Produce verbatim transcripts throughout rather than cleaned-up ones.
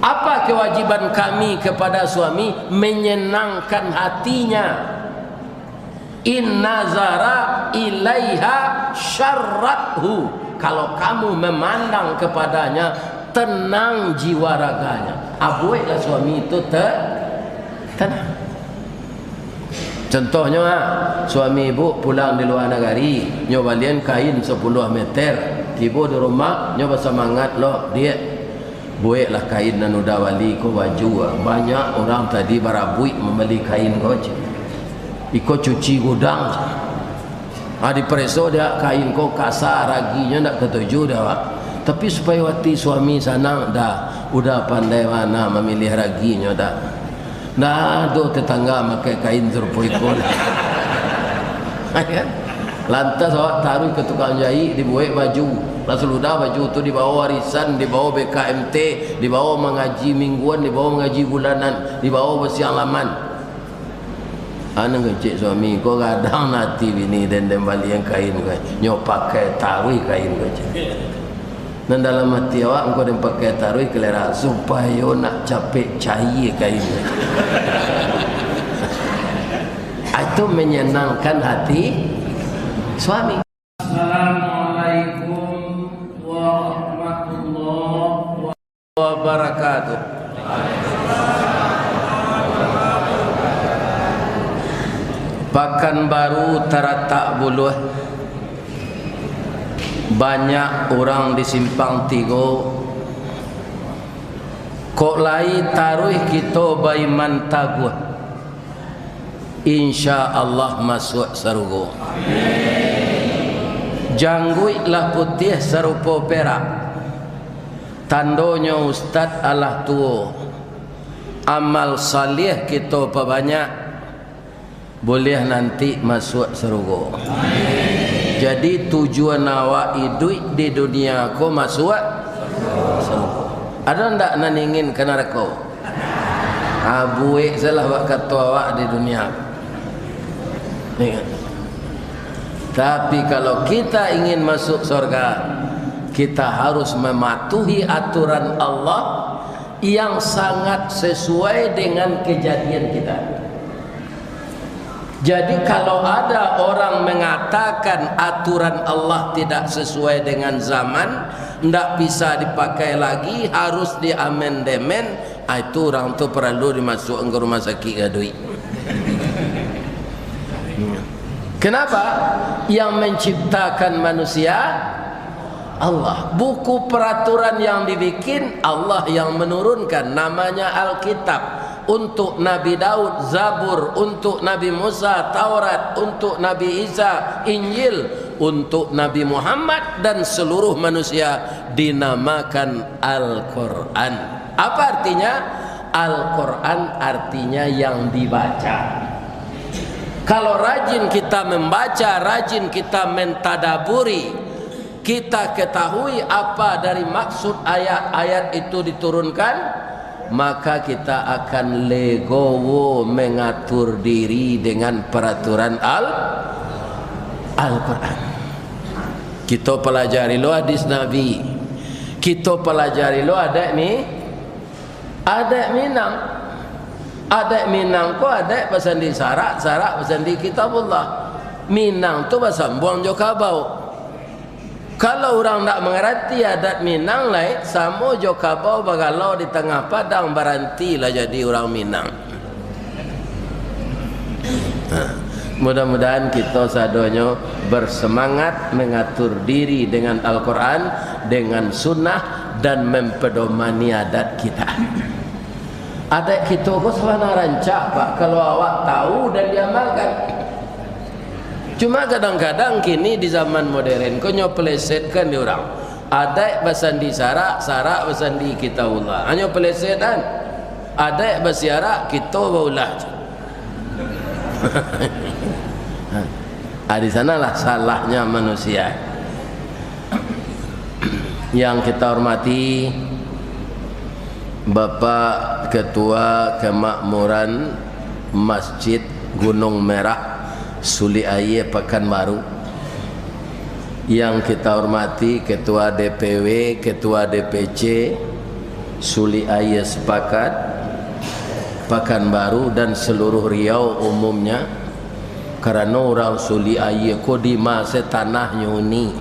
Apa kewajiban kami kepada suami? Menyenangkan hatinya. In nazara ilaiha syarrathu. Kalau kamu memandang kepadanya, tenang jiwa raganya. Abueklah suami itu te-, tenang. Contohnyo, ha, suami ibu pulang di lua nagari, nyo balian kain sapuluah meter, tibo di rumah, nyo basamangat lo, "Diak, bueklah kain nan uda bali ko baju, ah. Banyak urang tadi barabuik mambali kain ko," cek. "Iko cuci gudang," cek. Ah, dipareso diak kain ko kasa, raginyo ndak katuju dek awak. Tapi supayo ati suami sanang, dah, uda pandai bana mamiliah raginyo, dah. Ndak ado tetangga makai kain sarupo iko lai. Kan? Lantas awak taruih ka tukang jaik, dibuek baju. Lah saludah baju tu dibawo arisan, dibawo B K M T, dibawo mangaji mingguan, dibawo mangaji bulanan, dibawo basiang laman. Anu kecek suami, ko gadang ati bini den, den balian kain ko. Nyo pakai taruih kain ko, cek. Nan dalam ati awak, engkau den pakai taruih kalera, supayo nak capek caia kain. Itu menyenangkan hati suami. Assalamualaikum warahmatullahi wabarakatuh. Pakanbaru taratak buluah. Banyak urang di Simpang Tigo. Kok lai taruih kito baiman taguah, insya Allah masuak sarugo. Jangguik lah putiah sarupo perak, tandonyo ustad alah tuo. Amal saliah kito pabanyak, buliah nanti masuak sarugo. Jadi, tujuan awak iduik di dunia ko masuak sarugo. Ado ndak nan ingin ka narako? Ha, buek salah wak kato awak di dunia ko. Ingat. Tapi, kalau kita ingin masuk surga, kita harus mematuhi aturan Allah yang sangat sesuai dengan kejadian kita. Jadi, kalau ada orang mengatakan aturan Allah tidak sesuai dengan zaman, ndak bisa dipakai lagi, harus diamandemen, ah, itu urang tu paralu dimasuakkan ka rumah sakik gaduik. Kenapa? Yang menciptakan manusia Allah. Buku peraturan yang dibikin, Allah yang menurunkan, namanya Alkitab. Untuk Nabi Daud, Zabur. Untuk Nabi Musa, Taurat. Untuk Nabi Isa, Injil. Untuk Nabi Muhammad dan seluruh manusia dinamakan Al-Quran. Apa artinya? Al-Quran artinya yang dibaca. Kalau rajin kita membaca, rajin kita mentadaburi, kita ketahui apa dari maksud ayat-ayat itu diturunkan, maka kita akan legowo mengatur diri dengan peraturan Al-, Al-Quran. Kito palajari lo hadis Nabi. Kito palajari lo adaik mi-, adaik Minang. Adaik Minang ko adaik basandi sarak, sarak basandi Kitabullah. Minang tu basambuang jo kabau. Kalau urang ndak mangarati adat Minang lai, samo jo kabau bagalau di tangah padang, baranti lah jadi urang Minang. Nah, mudah-mudahan kito sadonyo bersemangat mengatur diri dengan Al-Quran, dengan sunnah, dan mempedomani adat kita. Adaik kito ko sabananyo rancak, Pak, kalau awak tahu dan diamalkan. Cuma kadang-kadang kini di zaman modern ko nyo pelesetkan di urang. Adaik basandi sarak, sarak basandi Kitabullah. Hanyo pelesetan. Adaik basiarak, kito baulah. Ah, di sanalah salahnya manusia. Yang kita hormati Bapak Ketua Kemakmuran Masjid Gunung Merah, Sulik Aia, Pakanbaru. Yang kita hormati Ketua D P W, Ketua D P C, Sulik Aia Sepakat, Pakanbaru, dan seluruh Riau umumnya, karano urang Sulik Aia ko di ma se tanahnyo ni.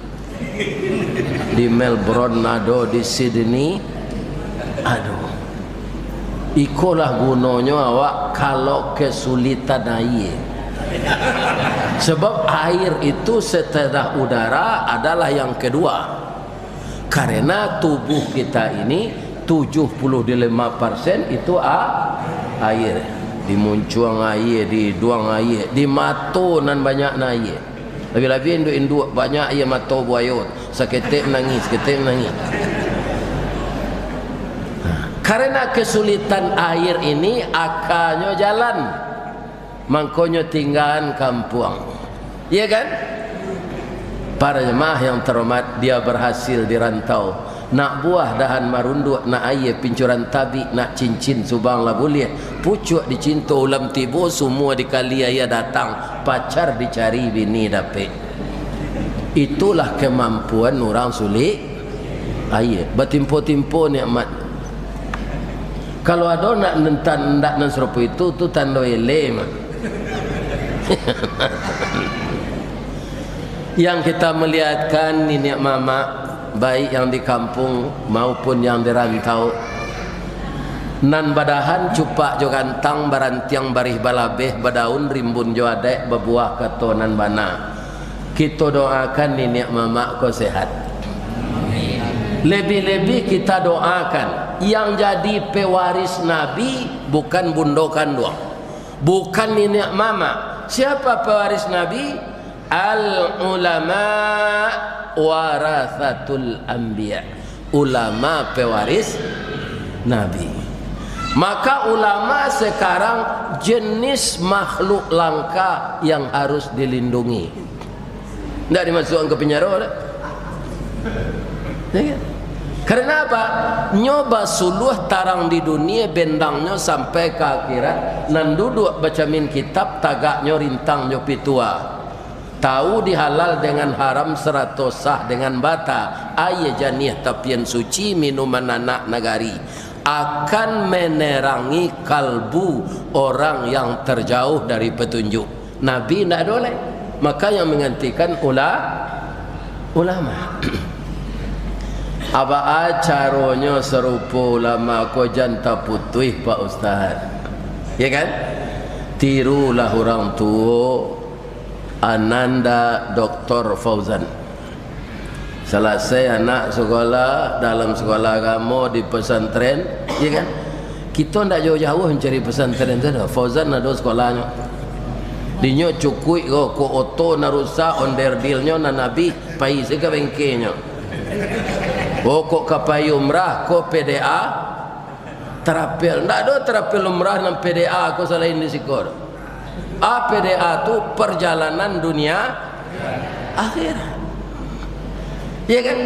Di Melbourne ado, di Sydney ado. Ikolah gunonyo awak kalau kesulitan aia. Sebab air itu setelah udara adalah yang kedua. Karena tubuh kita ini tujuh puluh lima persen itu a-, air. Di muncuang aia, di iduang aia, di mato nan banyak nan aia. Labiah-labiah induak-induak banyak aia mato buayo, saketek manangih, saketek manangih. Karena kesulitan air ini, akanyo jalan. Mangkonyo tinggaan kampuang. Iya kan? Para jemaah yang terhormat, dia berhasil di rantau. Nak buah dahan marunduak, nak aia pincuran tabik, nak cincin subang lah buliah. Pucuak dicinto ulam tibo, sumua dikali aia datang, pacar dicari bini dapek. Itulah kemampuan urang Sulik Aia. Batimpo-timpo nikmat. Kalau ado nak nentan ndak nan sarupo itu, tu tando ele mah. Yang kita melihatkan niniak mamak, baik yang di kampung maupun yang di rantau, nan badahan cupak jo gantang, barantiang barih balabeh, badaun rimbun jo adaik, babuah kato nan bana. Kito doakan niniak mamak ko sehat. Lebih-lebih kita doakan yang jadi pewaris Nabi bukan bundo kanduang, bukan niniak mamak. Siapa pewaris Nabi? Al ulama warasatul anbiya. Ulama pewaris Nabi. Maka ulama sekarang jenis makhluk langka yang harus dilindungi. Ndak dimasukkan ke penjara dah. Ya kan? Karena apa? Nyo basuluah tarang di dunia, bendangnyo sampai ka akhirat. Nan duduak bacamin kitab, tagaknyo rintang jo pitua. Tahu di halal dengan haram sarato sah dengan bata. Aia janiah tapian suci, minuman anak nagari. Akan menerangi kalbu orang yang terjauh dari petunjuk. Nabi ndak ado lai. Maka yang menggantikan ula-, ulama. Apak a caronyo sarupo ulama ko jan taputuih, Pak Ustaz. Ya kan? Tirulah urang tuo, Ananda Doktor Fauzan. Salasai anak sekolah, dalam sekolah agamo di pesantren, ya kan? Kito ndak jauah-jauah mancari pesantren tu doh. Fauzan ado sekolahnyo. Dinyo cukuik ko, ko oto nan rusak, onderdilnyo nan abih, pai se ka bengkenyo. Oh, kok ka pai umrah, ko P D A, travel. Ndak ado travel umrah nan P D A ko salain di siko. A P D A tu perjalanan dunia akhirat. Ya kan?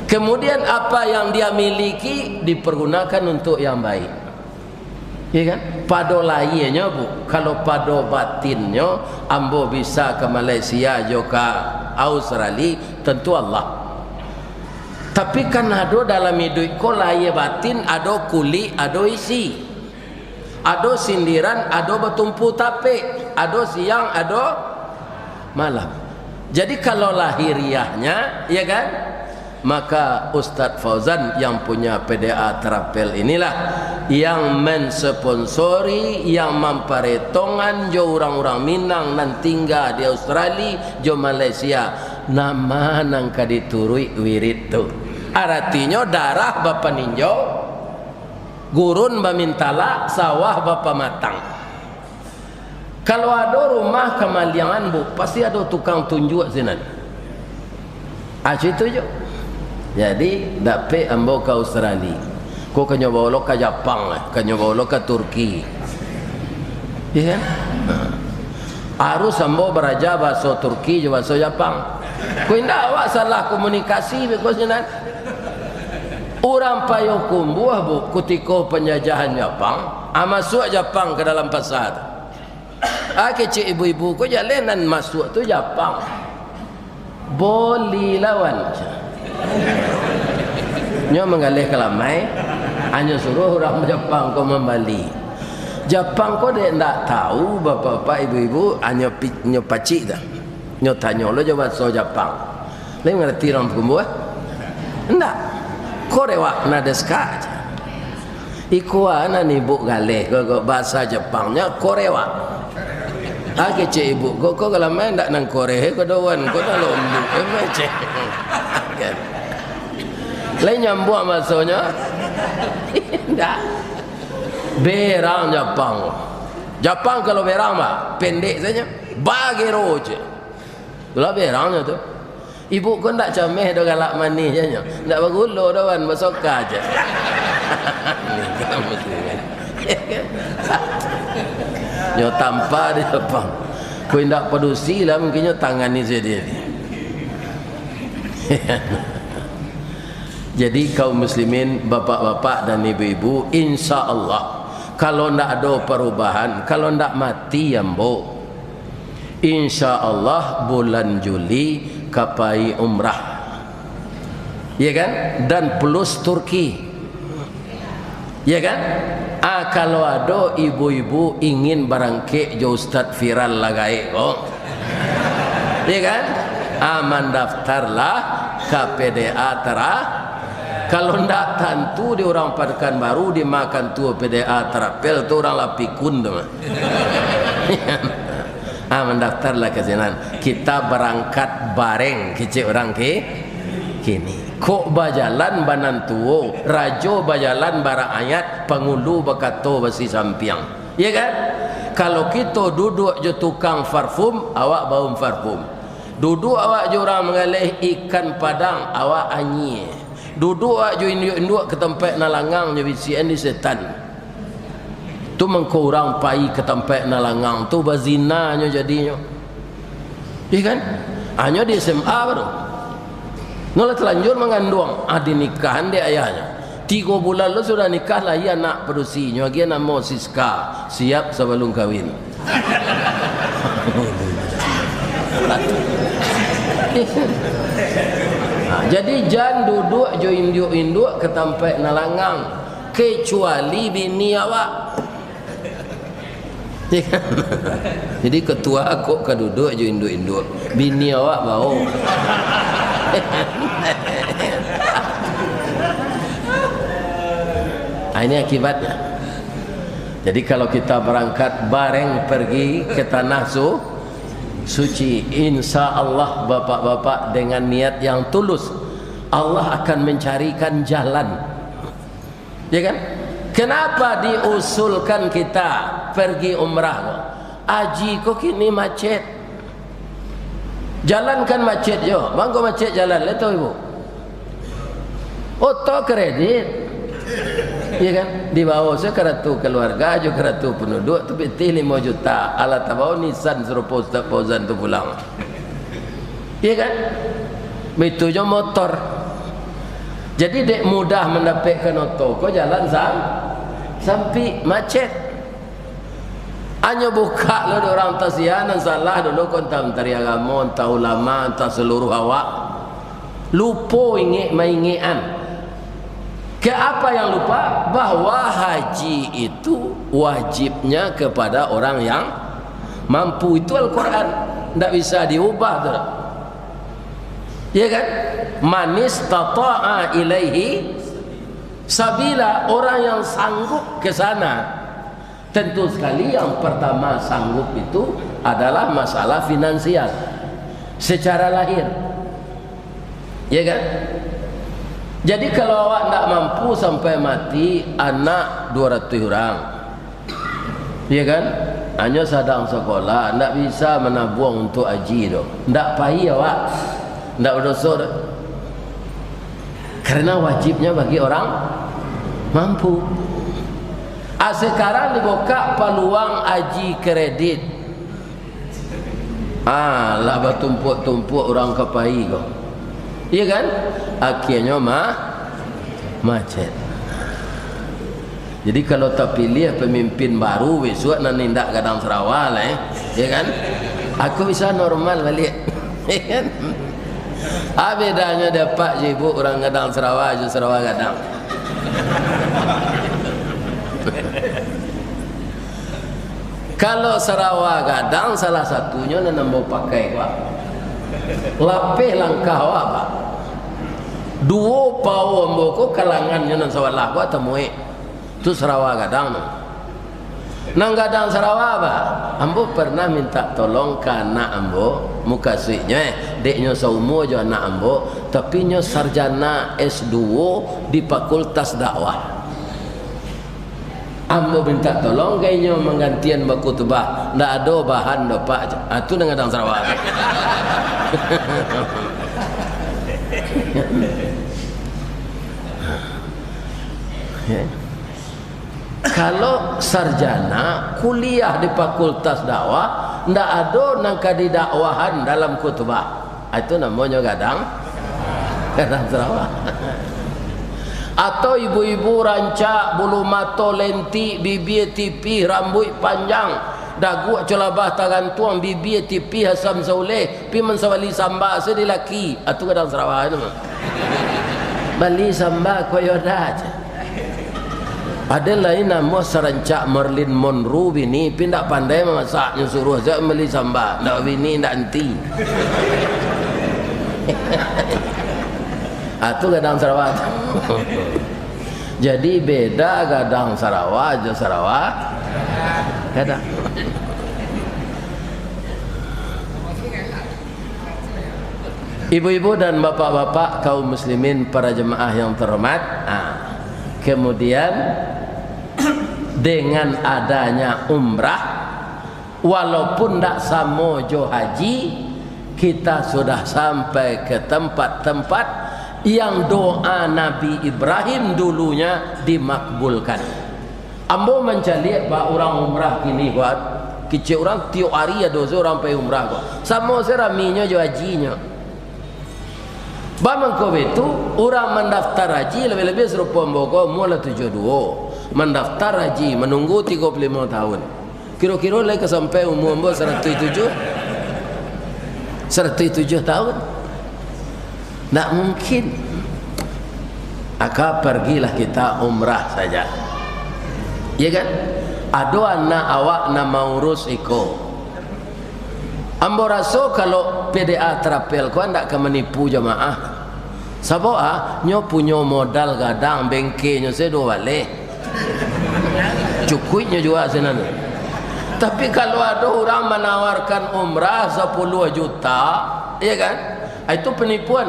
Kemudian apa yang dia miliki dipergunakan untuk yang baik. Ya kan? Pado lahianyo, Bu, kalau pado batinnyo, ambo bisa ka Malaysia jo ka Australia, tentu Allah. Tapi kan ado dalam iduik ko lahia batin, ado kulik, ado isi. Ado sindiran, ado batumpu tapek, ado siang, ado malam. Jadi kalau lahiriahnya, ya kan? Maka Ustadz Fauzan yang punya P D A Travel inilah yang mensponsori, yang mamparetongan jo urang-urang Minang nan tingga di Australia jo Malaysia. Nama nan ka dituruik wirid tu? Aratinyo darah bapaninjau, gurun bamintalak, sawah bapamatang. Kalau ado rumah kamaliangan, Bu, pasti ado tukang tunjuak sinan. Ah, situ jo. Jadi, dapek ambo ka Australia. Ko kanyo bawa lo ka Japang lah, kanyo bawa lo ka Turki. Iya kan? Nah. Harus ambo baraja bahaso Turki jo bahaso Japang. Ko indak awak salah komunikasi, beko sinan. Urang Payokumbuah, Bu, kutiko panjajahan Japang, ah, masuak Japang ka dalam pasa tu. Ah, kecek ibu-ibu ko, jaleh nan masuak tu Japang. Boli lawan. Nyo manggaleh kalamai. Anyo suruah urang Japang ko mambali. Japang ko dek ndak tahu, bapak-bapak, ibu-ibu, anyo pi-, nyo pacik tu. Nyo tanyo lo jo bahaso Japang. Lai mangarati urang Pakumbuah? Ndak. Korewak na desu ka? Iko a nan ibuk galeh ko, ko bahasa Japangnyo korewak. Ah, kecek ibuk ko, ko kalau main ndak nan koreh, ko dawan, ko nan lombok, eh, macam. Kan? Lai nyambuang masonyo? Indak. Berang Japang. Japang kalau berang, bah, pendek saja. Bagero je. Lah berangnyo tu. Ibuk ko ndak cameh doh, galak manih je nyo. Ndak bagulo doh, wan, basoka je. Nyo tampa di Japang. Ko indak padusi lah, mungkinnyo tangani sadia. Jadi, kaum muslimin, bapak-bapak dan ibu-ibu, insya Allah, kalau ndak ado parubahan, kalau ndak mati ambo, insya Allah bulan Juli ka pai umrah. Ya kan? Dan plus Turki. Ya kan? Ah, kalau ado ibu-ibu ingin barangkek jo Ustaz Viral lah gaek ko, ya kan? Ah, mandaftarlah ka P D A Tara. Kalau ndak tantu di urang Pakanbaru, di makan tuo P D A Tarapel tu urang Lapikun tu mah. Ah, mandaftarlah ka sinan. Kita barangkat bareng, kecek urang ki-, kini. Kok bajalan ba nan tuo, rajo bajalan ba raayat, pangulu bakato basisampiang. Ya kan? Kalau kito duduak jo tukang parfum, awak baum parfum. Duduak awak jo urang manggaleh ikan padang, awak anyie. Duduak awak jo induak-induak ka tampek nan langang, nyo bisiakan di setan. Tu mangko urang pai ka tampek nan langang tu, bazinanyo jadinyo. Iya kan? Anyo di S M A baru. Nyo lah talanjur manganduang, ah, dinikahan dek ayahnyo. Tigo bulan lo sudah nikah, lahia anak padusi, nyo agiah namo Siska, siap sabalum kawin. Ha, jadi jan duduak jo induak-induak ka tampek nan langang, kecuali bini awak. Jadi ketua kok ka duduak jo induak-induak, bini awak bao. Ah, ini akibatnya. Jadi, kalau kita barangkat bareng pergi ke tanah su-, suci, insya Allah, bapak-bapak, dengan niat yang tulus, Allah akan mencarikan jalan. Ya kan? Kenapa diusulkan kita pergi umrah ko? Aji ko kini macet. Jalan kan macet jo. Mangko macet jalan, lai tahu ibu? Oto kredit. Ya kan? Dibawa se karatu keluarga jo karatu penduduk tu pitih limo juta. Alah tabawa Nissan sarupo Ustaz Fauzan tu pulang. Ya kan? Baitu jo motor. Jadi, dek mudah mandapekkan oto ko, jalan sam-, sampik, macet. Anyo bukak lo dek urang, entah sia nan salah dulu ko, entah Menteri Agamo, entah ulama, entah seluruh awak. Lupo ingek maingekan. Ke apa yang lupa? Bahwa haji itu wajibnya kepada orang yang mampu. Itu Al-Quran. Ndak bisa diubah tu. Ya kan? "Man istata'a ilaihi sabila", orang yang sanggup ke sana. Tentu sekali, yang pertama sanggup itu adalah masalah finansial, secara lahir. Ya kan? Jadi, kalau awak ndak mampu sampai mati, anak dua ratus urang, ya kan? Anyo sadang sakolah, ndak bisa manabuang untuk aji tu. Ndak pai awak, ndak badoso doh. Karena wajibnya bagi orang mampu. Ah, sekarang dibuka peluang aji kredit. Ah, lah batumpuak-tumpuak urang ka pai ko. Iya kan? Akhirnyo ma-, macet. Jadi, kalau tapiliah pamimpin baru bisuak nan indak gadang sarawa lai, ya kan? Aku bisa normal baliak. Ya kan? Ah, bedanyo dek apak jo ibuk, urang gadang sarawa jo sarawa gadang. Kalau sarawa gadang, salah satunyo nan ambo pakai ko, lapeh langkah awak, Pak. Duo pao ambo ko, kalangannyo nan sabalah ko, tamuek. Tu sarawa gadang tu. Nan gadang sarawa, Pak. Ambo pernah minta tolong ka anak ambo, mukasuiknyo, eh, dek nyo saumua jo anak ambo, tapi nyo sarjana S duo di Fakultas Dakwah. Ambo minta tolong ka inyo manggantian bakutubah, ndak ado bahan doh, Pak. Ah, tu nan gadang sarawa tu. Kalau sarjana, kuliah di Fakultas Dakwah, ndak ado nan ka didakwahan dalam kutubah. Ah, itu namonyo gadang, gadang sarawa. Atau ibu-ibu rancak, bulu mato lentik, bibia tipih, rambuik panjang, daguak colabah tagantuang, bibia tipih, asam sauleh, pi mansabali samba se di laki. Ah, tu gadang sarawa tu. Bali samba koyoda aja. Ado lai namo sarancak Marilyn Monroe bini, pi ndak pandai mamasak, nyo suruah sajo bali samba, ndak bini, ndak anti. Ah, tu gadang sarawa tu. Jadi, beda gadang sarawa jo sarawa gadang. Ibu-ibu dan bapak-bapak, kaum muslimin, para jemaah yang terhormat, ah, kemudian, dengan adanya umrah, walaupun ndak samo jo haji, kita sudah sampai ke tempat-tempat yang doa Nabi Ibrahim dulunya dimakbulkan. Ambo mancaliak, Pak, urang umrah kini, Pak. Kecek urang tiok ari ado se urang pai umrah ko. Samo se raminyo jo hajinyo. Ba mangko baitu, urang mandaftar haji, labiah-labiah sarupo ambo ko, umua lah tujuah duo. Mandaftar haji, manunggu tigo puluah limo tahun. Kiro-kiro lai ka sampai umua ambo saratuih tujuah? Saratuih tujuah tahun? Ndak mungkin. Maka, pergilah kita umrah saja. Iya kan? Ado anak awak nan maurus iko. Ambo raso kalau P D A Travel ko ndak ka manipu jamaah. Sabab, ah, nyo punyo modal gadang, bengkenyo se duo baleh. Cukuiknyo jua sinan. Tapi kalau ado urang manawarkan umrah sapuluah juta, iya kan? Ah, itu penipuan.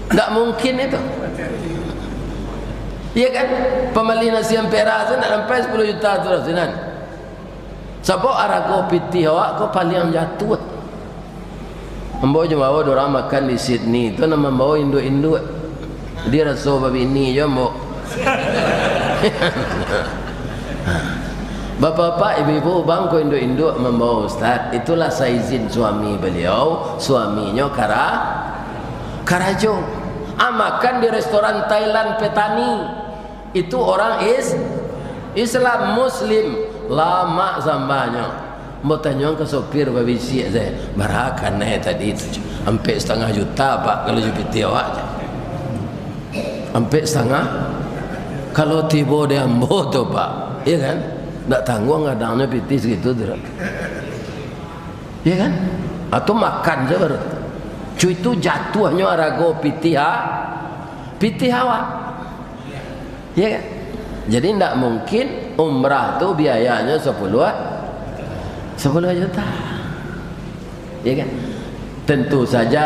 Ndak mungkin itu. Iya kan? Pambali nasi ampera tu ndak sampai sapuluah juta tu lah sinan. Sabab arago pitih awak ko paliang jatuah. Ambo jo bao urang makan di Sydney tu, nan mambao induak-induak. Jadi raso babini jo ambo. Bapak-bapak, ibu-ibu, bang ko induak-induak mambao ustaz, itulah saizin suami beliau, suaminyo kara-, karajo. Ah, makan di restoran Thailand Petani. Itu orang is-, Islam, Muslim. Lamak sambanyo. Ambo tanyoan ka sopir babisiak sajo, "Bara kanai tadi tu?" "Ampek satangah juta, Pak, kalau jo pitih awak," jar. "Ampek satangah?" Kalau tibo di ambo tu, Pak, iya kan? Ndak tangguang gadangnyo pitih sagitu tu. Iya kan? Atau makan sajo baru. Cu, itu jatuahnyo arago pitih a-, pitih awak. Ya kan? Jadi, ndak mungkin umrah tu biayanyo sapuluah, sapuluah juta. Ya kan? Tentu saja,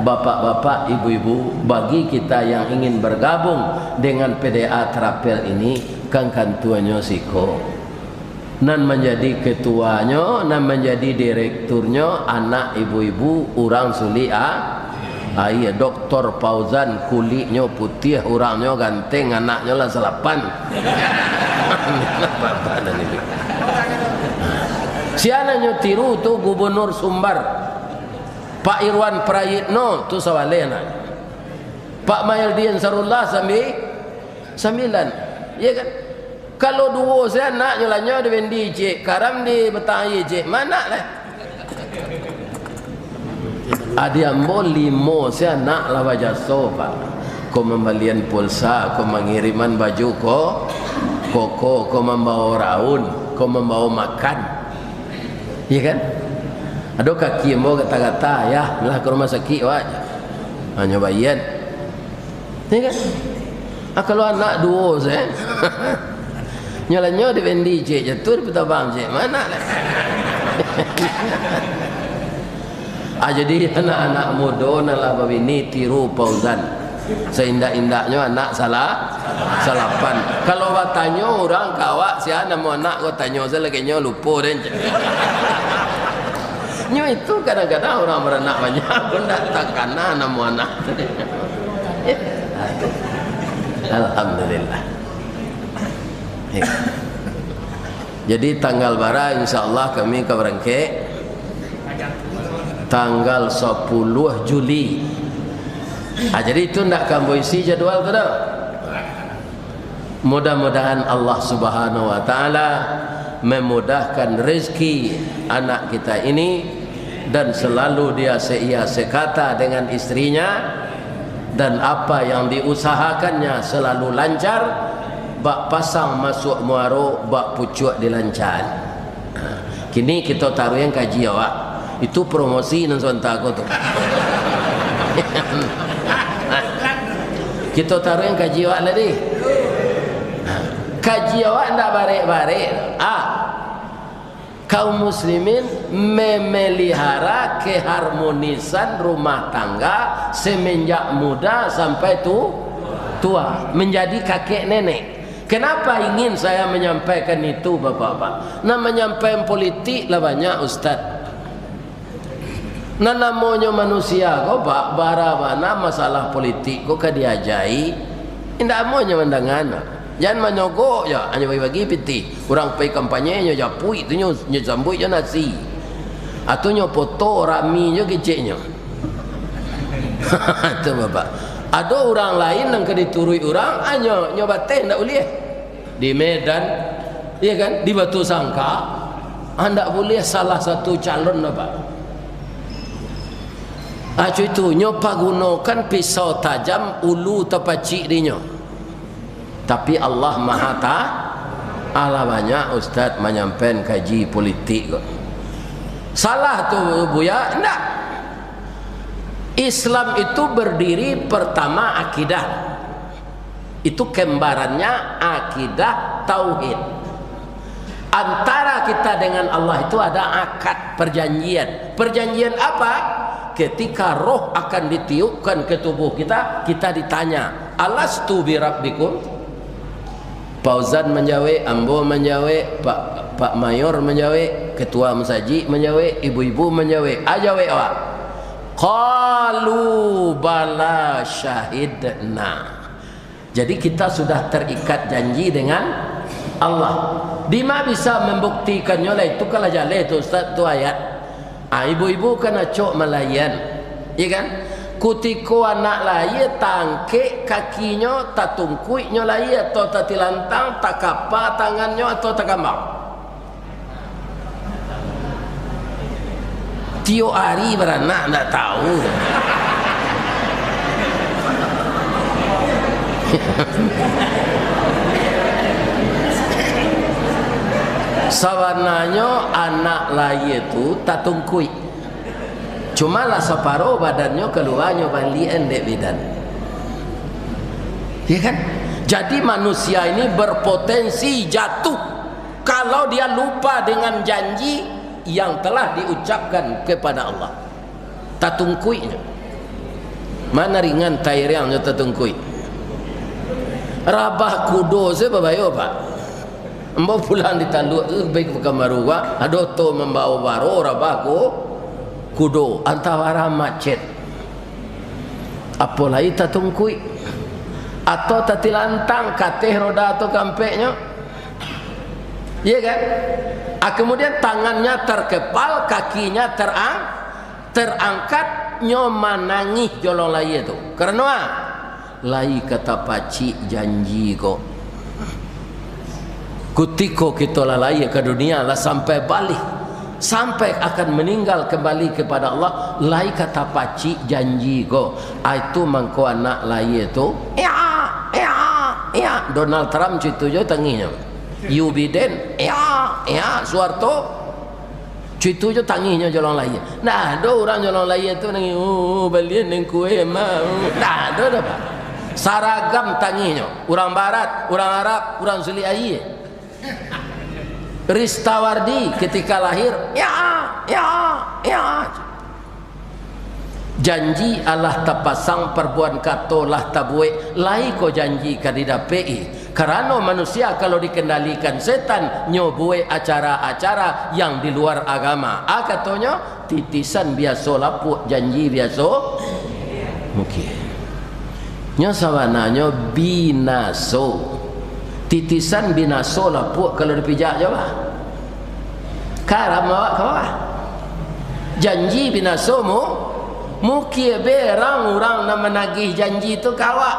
bapak-bapak, ibu-ibu, bagi kita yang ingin bergabung dengan P D A Travel ini, kan kantuanyo siko. Nan manjadi ketuanyo, nan manjadi direkturnyo, anak ibu-ibu, urang sulik a-, aia. Doktor Fauzan, kuliknyo putiah, urangnyo ganteng, anaknyo lah salapan. Sia nan nyo tiru tu Gubernur Sumbar, Pak Irwan Prayitno, tu sabaleh anaknyo. Pak Mahyeldi Ansarullah sambi-, sambilan. Ya kan? Kalau duo se anaknyo lah, nyo di Wendi, cik, Karam di Batang Aia, cik, ma anak lah. Adi ambo limo se anak lah bajaso, Pak. Ko mambalian pulsa, ko mangiriman baju, ko koko, ko mambawa raun, ko mambawa makan. Iya kan? Ado kaki ambo gata-gata, yah, lah ka rumah sakik, wak. Hanyo baian. Iya kan? Ah, kalau anak duo se, nyo lah nyo di Fendi, cek, jatuah di Petabang, cek. Mana lah? Ah, jadi anak-anak mudo nan lah babini, tiru Fauzan. Saindak-indaknyo anak salah, salapan. Kalau batanyo urang ka awak, "Sia namo anak ko?" Tanyo sajo lai nyo, lupo den. Nyo itu kadang-kadang urang baranak banyak pun ndak takana namo anak. Alhamdulillah. Jadi tanggal bara, insya Allah kami ka barangkek? Tanggal sapuluah Juli. Ah, jadi itu ndak ka ambo isi jadwal tu doh. Mudah-mudahan Allah Subhanahu wa Ta'ala memudahkan rezeki anak kita ini, dan selalu dia seia sekata dengan istrinya, dan apa yang diusahakannya selalu lancar, bak pasang masuak muaro, bak pucuak dilancakan. Ha, kini kito taruihan kaji awak. Itu promosi nan sabanta ko tu. Kito taruihan kaji awak tadi. Ha, kaji awak ndak barek-barek. Ah, kaum muslimin memelihara keharmonisan rumah tangga semenjak muda sampai tu, tua, menjadi kakek nenek. Kenapa ingin saya menyampaikan itu, Bapak-bapak? Nan manyampaikan politik lah banyak, Ustaz. Nan namonyo manusia ko, Pak, bara bana masalah politik ko ka diajai, indak amuahnyo mandanga. Jan manyogok jo, hanyo bagi-bagi pitih. Urang pai kampanye, nyo japuik tu, nyo, nyo sambuik jo nasi. Atau nyo poto rami jo keceknyo. Tu, Bapak. Ado urang lain nan ka dituruik urang, hanyo nyo bateh ndak buliah. Di Medan, iya kan, di Batusangka, handak buliah salah satu calon, Bapak. Ah, cuy tu, nyo pagunokan pisau tajam, ulu tapacik dinyo. Tapi Allah Maha Ta-, alah banyak ustaz manyampaikan kaji politik ko. Salah tu, Buya? Ndak. Islam itu berdiri pertama akidah. Itu kembarannya akidah tauhid. Antara kita dengan Allah itu ada akad perjanjian. Perjanjian apa? Ketika roh akan ditiupkan ke tubuh kita, kita ditanya, "Alastu birabbikum?" Fauzan manjawek, ambo manjawek, Pak, Pak Mayor manjawek, ketua masajik manjawek, ibu-ibu manjawek. A jawek awak? Qalu bala syahidna. Jadi kita sudah terikat janji dengan Allah. Dima bisa membuktikaannyo lai? Itu kan lah jaleh tu, Ustaz, tu ayat. Ah, ibu-ibu kan acok malaian, iya kan? Kutiko anak lahia, tangkek kakinyo, tatungkuiknyo lahia, atau tatilantang, takapa tangannyo, atau takambang. Tiok ari baranak, ndak tahu. Sabananyo anak lahia tu tatungkuik. Cuma lah saparo badannyo kaluanyo baliak dek bidan. Ya kan? Jadi manusia ini berpotensi jatuh kalau dia lupa dengan janji yang telah diucapkan kepada Allah. Tatungkuiknyo. Mana ringan tairiangnyo tatungkuik. Rabah kudo se babayo, Pak. Ambo pulang di Taluk tu, pai ka Pakanbaru, Pak. Ado oto mambawa baro rabah ku-, kudo. Antah bara macet. Apo lai tatungkuik. Atau tatilantang kateh roda tu kampeknyo. Iya kan? Ah, kemudian tangannya terkepal, kakinya terang-, terangkat, nyo manangih jolong lahia tu. Karano ah, lai ka tapacik janji ko. Kutiko kito lah lahia ka dunia, lah sampai baleh. Sampai akan meninggal kembali kepada Allah, lai ka tapacik janji ko. Ah, itu mangko anak lahia tu, ya, ya, ya. Donald Trump cuitu jo tangihnyo. Joe Biden, ya, ya. Soeharto, cuitu jo tangihnyo jo urang lahia. Ndak ado urang jo urang lahia tu nangih, "Oh, balian nan kueh, Ma." Ndak ado doh, Pak. Saragam tangihnyo. Urang Barat, urang Arab, urang Sulik Aia. Ristawardi ketika lahir, ya, ya, ya. Janji alah tapasang, parbuatan kato lah tabuek, lai ko janji ka didapek-i. Karano manusia kalau dikendalikan setan, nyo buek acara-acara yang di luar agama. A katonyo, titisan biaso lapuak, janji biaso mukia. Nyo sabananyo binaso. Titisan binaso lapuak kalau dipijak jo, bah. Karam awak ka bawah. Janji binaso mu, mukia berang urang nan managih janji tu ka awak.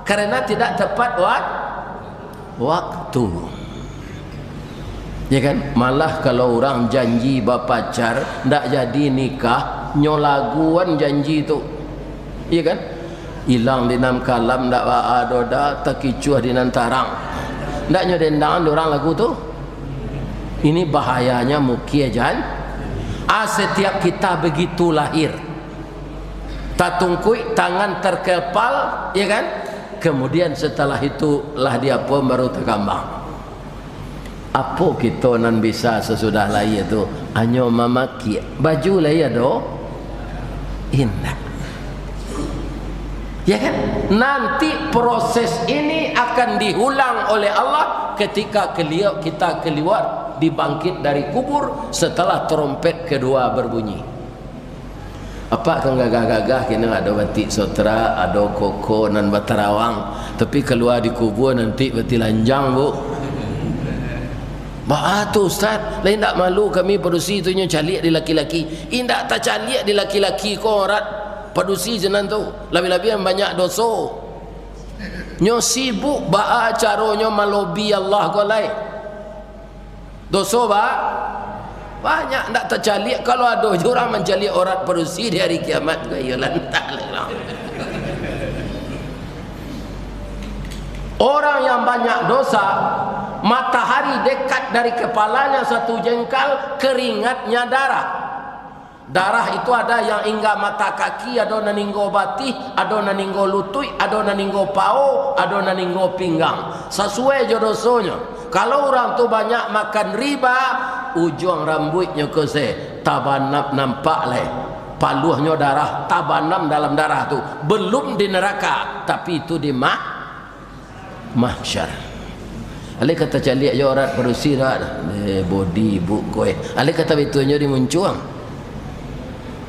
Karena tidak tepat wak-, waktu. Ya kan? Malah kalau urang janji bapacar, ndak jadi nikah, nyo laguan janji tu. Ya kan? Ilang di nan kalam ndak baa doh, takicuah di nan tarang. Ndak nyo dendangan dek urang lagu tu? Ini bahayanya mukia jan-, ah, setiap kita begitu lahir. Tatungkuik, tangan terkepal, ya kan? Kemudian setelah itu lah diapo baru takambang. Apo kito nan bisa sasudah lahia tu? Hanyo mamakiak. Baju lai ado? Indak. Ya kan? Nanti proses ini akan diulang oleh Allah ketika kelia-, kita keluar, dibangkit dari kubur setelah trompet kedua berbunyi. Apak kan gagah-gagah, kini ado batik sotrak, ado koko nan batarawang, tapi kalua di kubua nanti batilanjang, Bu. Baa tu, Ustaz? Lai indak malu kami padusi tu nyo caliak di laki-laki? Indak tacaliak di laki-laki ko, orat padusi sinan tu. Labiah-labiah banyak doso. Nyo sibuk baa caronyo malobi Allah ko lai. Doso ba-, banyak, ndak tacaliak. Kalau ado je urang mancaliak orat padusi di hari kiamat, ko iyo lantang lah. Orang yang banyak dosa, matahari dekat dari kepalanya satu jengkal, keringatnya darah. Darah itu ada yang hingga mata kaki, ado nan hinggo batih, ado nan hinggo lutuik, ado nan hinggo pao, ado nan hinggo pinggang. Sasuai jo dosonyo. Kalau urang tu banyak makan riba, ujuang rambuiknyo ko se tabanam nampak lai. Paluahnyo darah, tabanam dalam darah tu. Belum di neraka, tapi itu di ma-, Mahsyar. Alai ka tacaliak jo orat padusi dah. Eh, bodi ibuk ko, eh. Alai ka tabituanyo di muncuang.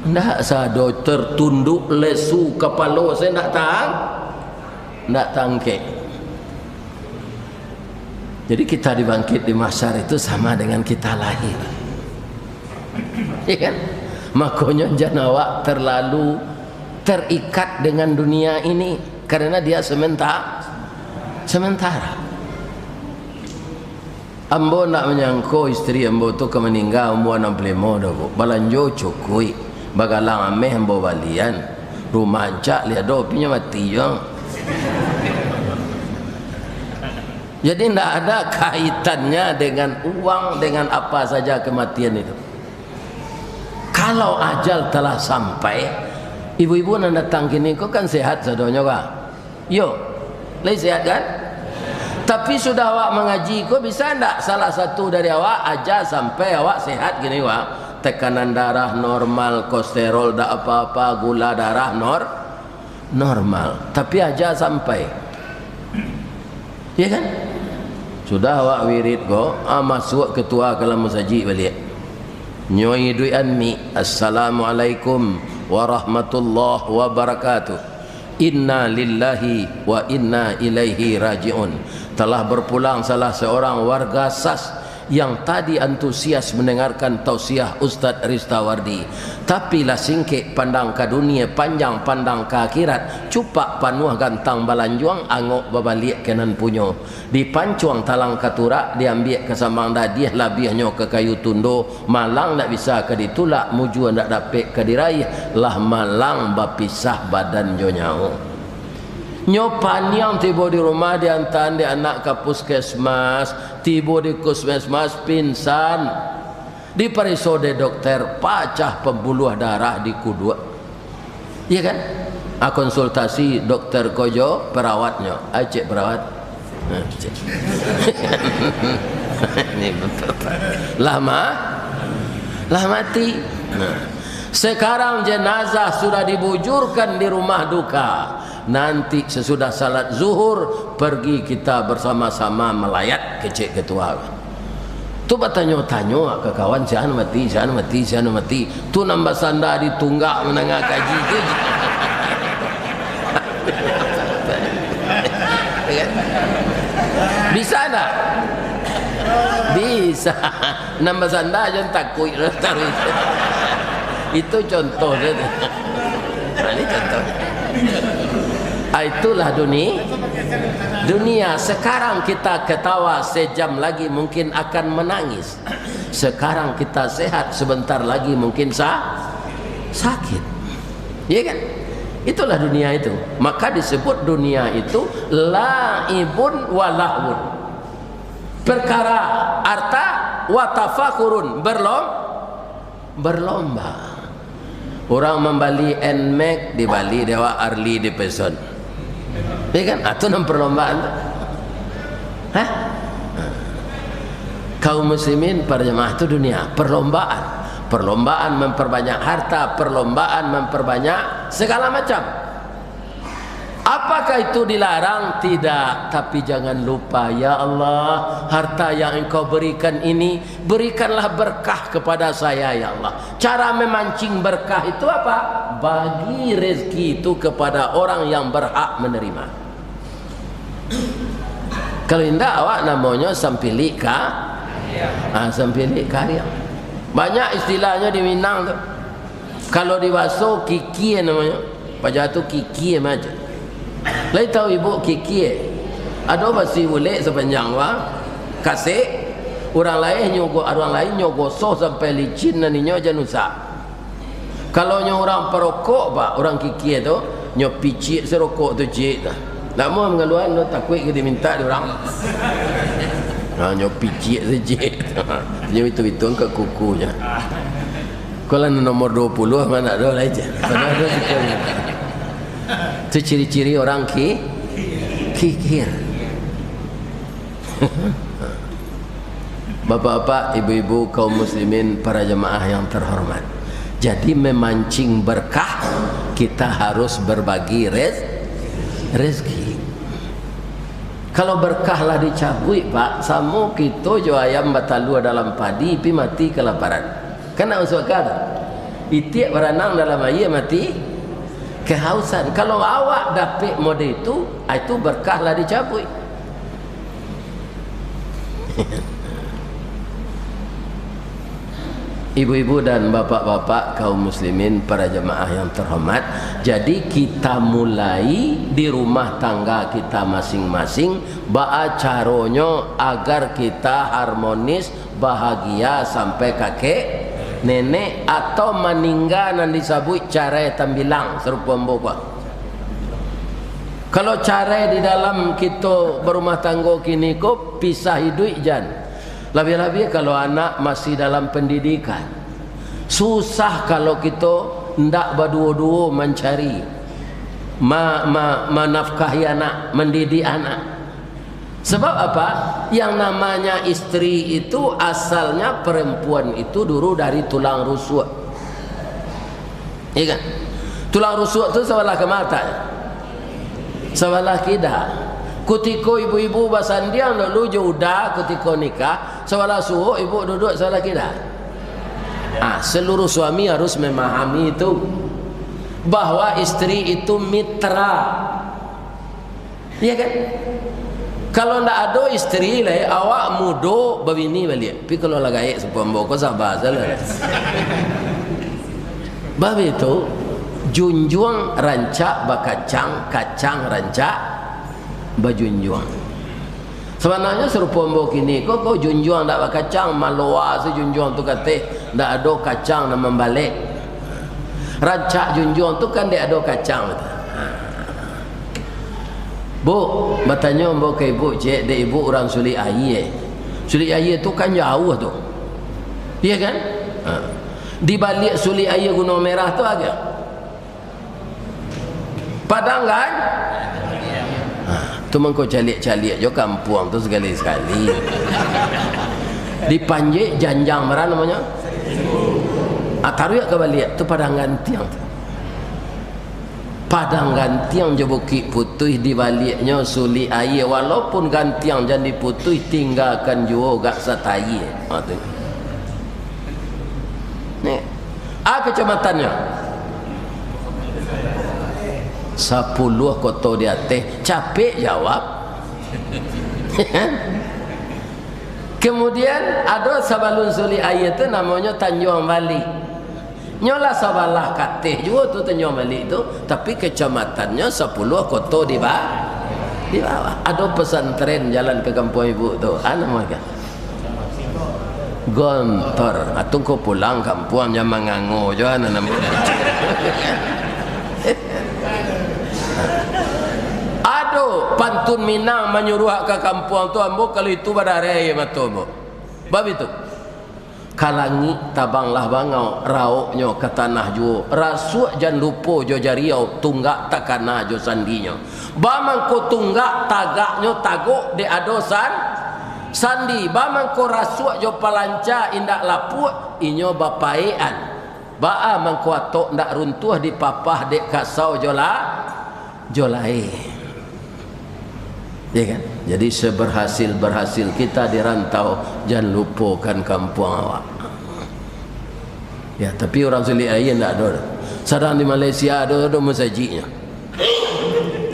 Ndak sado tertunduk lesu kapalo, saya ndak tang-, ndak tangkek. Jadi kita dibangkit di mahsyar itu sama dengan kita lahir. Ya kan? Makonyo jan awak terlalu terikat dengan dunia ini, karena dia sementa-, sementara. Ambo ndak manyangko istri ambo tu ka maningga umua anam puluah limo doh, Bu. Balanjo cukuik, bagalang ameh ambo balian, rumah ancak liak doh, pinyo mati juo. Jadi, ndak ada kaitannya dengan uang, dengan apa saja kematian itu. Kalau ajal telah sampai, ibu-ibu nan datang kini ko kan sehat sadonyo, ka? Yo, lai sehat, kan? Tapi, sudah awak mangaji ko, bisa ndak salah satu dari awak ajal sampai awak sehat kini, Wak? Tekanan darah normal, kolesterol ndak apa-apa, gula darah nor-, normal, tapi ajal sampai. Ya kan? Sudah awak wirid ko, ah, masuak ketua ka dalam masajik baliak. Nyo iduikan mik, "Assalamualaikum warahmatullahi wabarakatuh. Inna lillahi wa inna ilaihi raji'un." Telah berpulang salah seorang warga sas Yang tadi antusias mendengarkan tausiah Ustadz Ristawardi. Tapi lah singkek pandang ka dunia, panjang pandang ka akhirat, cupak panuah gantang balanjuang, angok babaliak ka nan punyo. Dipancuang talang ka turak, diambiak ka sambang dadiah, labiahnyo ka kayu tundo, malang ndak bisa ka ditulak, mujua ndak dapek ka diraih, lah malang bapisah badan jo nyawo. Nyo paniang tibo di rumah, diantaan dek anak ka puskesmas, tibo di puskesmas, pingsan. Dipareso dek dokter, pacah pambuluah darah di kuduak. Iya kan? Ah, konsultasi dokter ko jo perawatnyo. Ai, cek perawat. Nah, cek. Ini betul. Lah ma-, lah mati. Nah. Sekarang jenazah sudah dibujurkan di rumah duka. Nanti sesudah salat zuhur, pergi kita bersama-sama melayat, kecek ketua. Tu batanyo-tanyo ka kawan, "Sia nan mati, sia nan mati, sia nan mati." Tu nan basanda di tunggak mandanga kaji tu. Bisa ndak? Bisa. Nan basanda jan takuik taruih. Itu contoh sajo. Nah, ini contoh. Ah, itulah duni-, dunia. Sekarang kita ketawa, sejam lagi mungkin akan menangis. Sekarang kita sehat, sebentar lagi mungkin sa-, sakit. Iya kan? Itulah dunia itu. Maka disebut dunia itu laibun wa lahwun. Perkara harta, wa tafakhurun, berlom-, berlomba. Urang mambali Nmax, dibali dek awak Harley Davidson. Iya kan? Ah, tu nan perlombaan tu. Hah? Kaum muslimin, para jemaah, tu dunia, perlombaan. Perlombaan memperbanyak harta, perlombaan memperbanyak segala macam. Apakah itu dilarang? Tidak. Tapi jangan lupa, "Ya Allah, harta yang Engkau berikan ini, berikanlah berkah kepada saya, ya Allah." Cara memancing berkah itu apa? Bagi rezeki itu kepada orang yang berhak menerima. Kalau indak, awak namonyo sampilik ka-, ah, sampilik kariang. Banyak istilahnyo di Minang tu. Kalau di baso, kikie namonyo. Paja tu kikie macam. Lai tahu ibu kikie? Ado basi bulek sapanjang wa, kasek, urang lain nyo go-, urang lain nyo gosoh sampai licin nan inyo jan usah. Kalau nyo urang parokok, Pak, urang kikie tu, nyo piciak se rokok tu, cik, tu. Ndak mau mangaluan tu, takuik ka dimintak dek urang. Ha, nyo piciak se, cik. Nyo ituang-ituang ka kukunyo. Kalau nomor dua puluh mah ndak ado lai, cik. Padahal ado sikon. Tu ciri-ciri urang ki-, kikie. Bapak-bapak, ibu-ibu, kaum muslimin, para jemaah yang terhormat. Jadi, memancing berkah, kita harus berbagi rez-, rezeki. Kalau berkah lah dicabuik, Pak, samo kito jo ayam batalua dalam padi, pi mati kalaparan. Kan ndak masuak akal tu? Itiak baranang dalam aia, mati kehausan. Kalau awak dapek mode itu, ah, itu berkah lah dicabuik. Ibu-ibu dan bapak-bapak, kaum muslimin, para jemaah yang terhormat, jadi kita mulai di rumah tangga kita masing-masing, baa caronyo agar kita harmonis, bahagia sampai kakek nenek, atau maningga nan disabuik carai tambilang, sarupo ambo ko. Kalau carai di dalam kito barumah tanggo kini ko, pisah iduik jan. Labiah-labiah kalau anak masih dalam pendidikan. Susah kalau kito ndak baduo-duo mancari, ma-, ma-, manafkahi anak, mandidik anak. Sebab apa? Yang namanya istri itu asalnya perempuan itu dulu dari tulang rusuk. Iya kan? Tulang rusuk tu sabalah ka ma lataknyo? Sabalah kida. Kutiko ibu-ibu basandiang dulu jo uda kutiko nikah, sabalah suok ibu duduak sabalah kida. Ah, seluruh suami harus memahami itu, bahwa istri itu mitra. Iya kan? Kalau ndak ado istri lai, awak mudo babini baliak. Tapi kalau lah gaek sapo ambo ko, saba sajolah. Bab itu, junjuang rancak bakacang, kacang rancak bajunjuang. Sabananyo sarupo ambo kini ko, ko junjuang ndak bakacang, maloa se junjuang tu kateh, ndak ado kacang nan mambalek. Rancak junjuang tu kan dek ado kacang tu. Bu, batanyo ambo ka ibu, cek, dek ibu urang Sulik Aia. Sulik Aia tu kan jauah tu. Iya kan? Ha. Di baliak Sulik Aia Gunuang Merah tu agak. Padang kan? Ha, tu mangko caliak-caliak jo kampuang tu sakali-sakali. Di Panjek janjang bara namonyo. Ah, taruih ka baliak, tu Padang Gantiang tu. Padang Gantiang jo Bukik Putuih, di baliaknyo Sulik Aia. Walaupun gantiang jan diputuih, tinggakan juo gak satayie. Ha, tu. Ni. A kacamatannyo? Sapuluah koto di ateh. Capek jawab. Kemudian, ado sabalun Sulik Aia tu namonyo Tanjuang Balik. Nyo lah sabalah kateh juo tu Tanjuang Balik tu, tapi kacamatannyo sapuluah koto di ba-, di bawah. Ado pesantren jalan ka kampuang ibu tu. A namo ka? Gontor. Atau ko pulang kampuang, jan mangango jo, a nan namo. Ado pantun Minang manyuruah ka kampuang tu, ambo kalau itu badareh aia mato ambo. Bab itu. Ka langik tabanglah bangau, raoknyo ka tanah juo. Rasuak jan lupo jo jariau, tunggak takana jo sandinyo. Ba mangko tunggak tagaknyo tagok dek ado san-, sandi. Ba mangko rasuak jo palanca indak lapuak, inyo bapaekan. Baa mangko atok ndak runtuah dipapah dek kasau jo la-, jo lai. Ya kan? Jadi, seberhasil-berhasil kita di rantau, jan lupokan kampuang awak. Ya, tapi urang Sulik Aia ndak ado. Sadang di Malaysia ado, ado masajiknyo.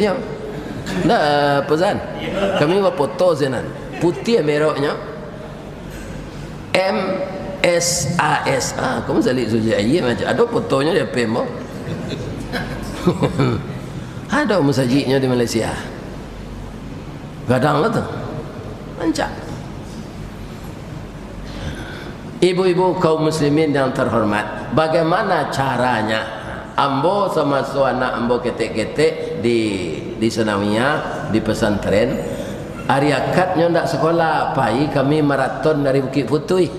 Ya. Ndak, eh, Pak Zan? Kami bafoto sinan. Putiah meroknyo. M S A S. Ah, kamu salik Sulik Aia macam. Ado fotonyo di P M, oh. Ado masajiknyo di Malaysia. Gadang lah tu. Rancak. Ibu-ibu kaum muslimin yang terhormat, bagaimana caranya? Ambo samaso anak ambo ketek-ketek di, di sanawiyah, di pesantren, ari akadnyo ndak sekolah, pai kami maraton dari Bukik Putuih.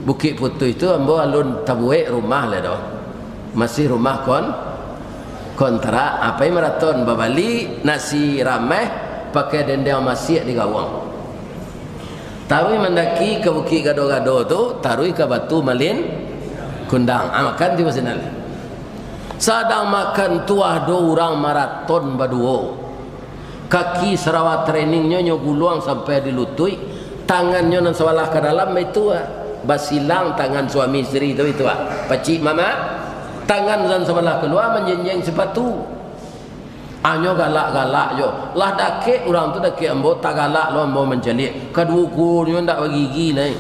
Bukik Putuih tu ambo alun tabuek rumah lai doh. Masih rumah kon-, kontrak, a, pai maraton, babali nasi rameh, pakai dendeng masiak di gawang. Taruih mandaki ka Bukik Gado-Gado tu, taruih ka Batu Malin Kundang. A, makan tibo sinan. Sadang makan tu ado urang maraton baduo. Kaki sarawa treningnyo nyo guluang sampai di lutuik, tangannyo nan sabalah ka dalam baitu, ah. Basilang tangan suami isteri tu itu, ah. Pacik mamak, tangan nan sabalah kalua manjenjeng sipatu. Anyo galak-galak jo. Lah dakek urang tu dakek ambo, tagalak lo ambo mancaliak. Kaduo kuronyo ndak bagigi nai.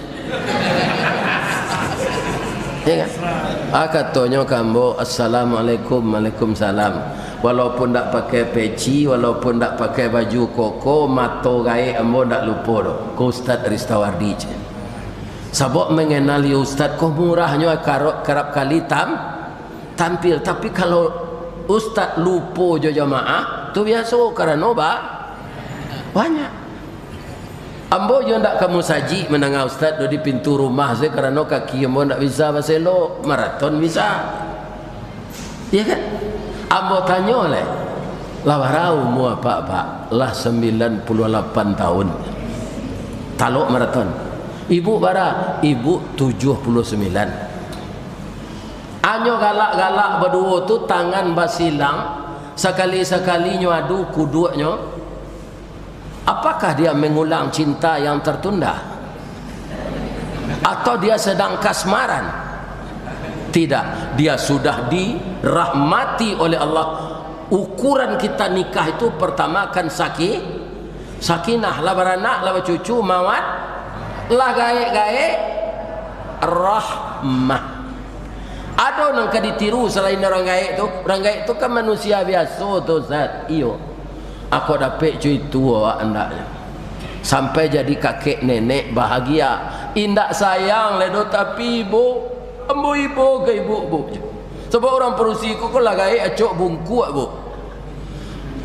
Ya kan? Ah, katonyo ka ambo, "Assalamualaikum." "Waalaikumsalam." Walaupun ndak pakai peci, walaupun ndak pakai baju koko, mato gaek ambo ndak lupo doh. Ko Ustaz Ristawardi, cek. Sabab mengenali Ustaz ko murahnyo, karo-, karap kali tam-, tampil. Tapi kalau Ustaz lupo jo jamaah, tu biaso, karano ba-, banyak. Ambo juo ndak ka musajik mandanga Ustaz doh, di pintu rumah sajo, karano kaki ambo ndak bisa baselok, maraton bisa. Iya kan? Ambo tanyo lai, "Lah bara umua Apak, Pak?" "Lah sambilan puluah lapan taun." Talok maraton. "Ibu bara?" "Ibu tujuah puluah sambilan." Anyo galak-galak baduo tu, tangan basilang, sakali-sakali nyo adu kuduaknyo. Apakah dia mengulang cinta yang tertunda? Atau dia sedang kasmaran? Tidak, dia sudah dirahmati oleh Allah. Ukuran kita nikah itu pertama kan saki-, Sakinah, lah baranak, lah bacucu, mawad, lah gaek-gaek, rahmah. Ado nan ka ditiru salain urang gaek tu? Urang gaek tu kan manusia biaso tu, Ustaz. Iyo. Ako dapek cuitu awak andaknyo. Sampai jadi kakek nenek bahagia. Indak sayang lai doh, tapi ibo, ambo ibo ka ibu, Bu. Sabab urang padusi ko, ko lah gaek acok bungkuak, Bu.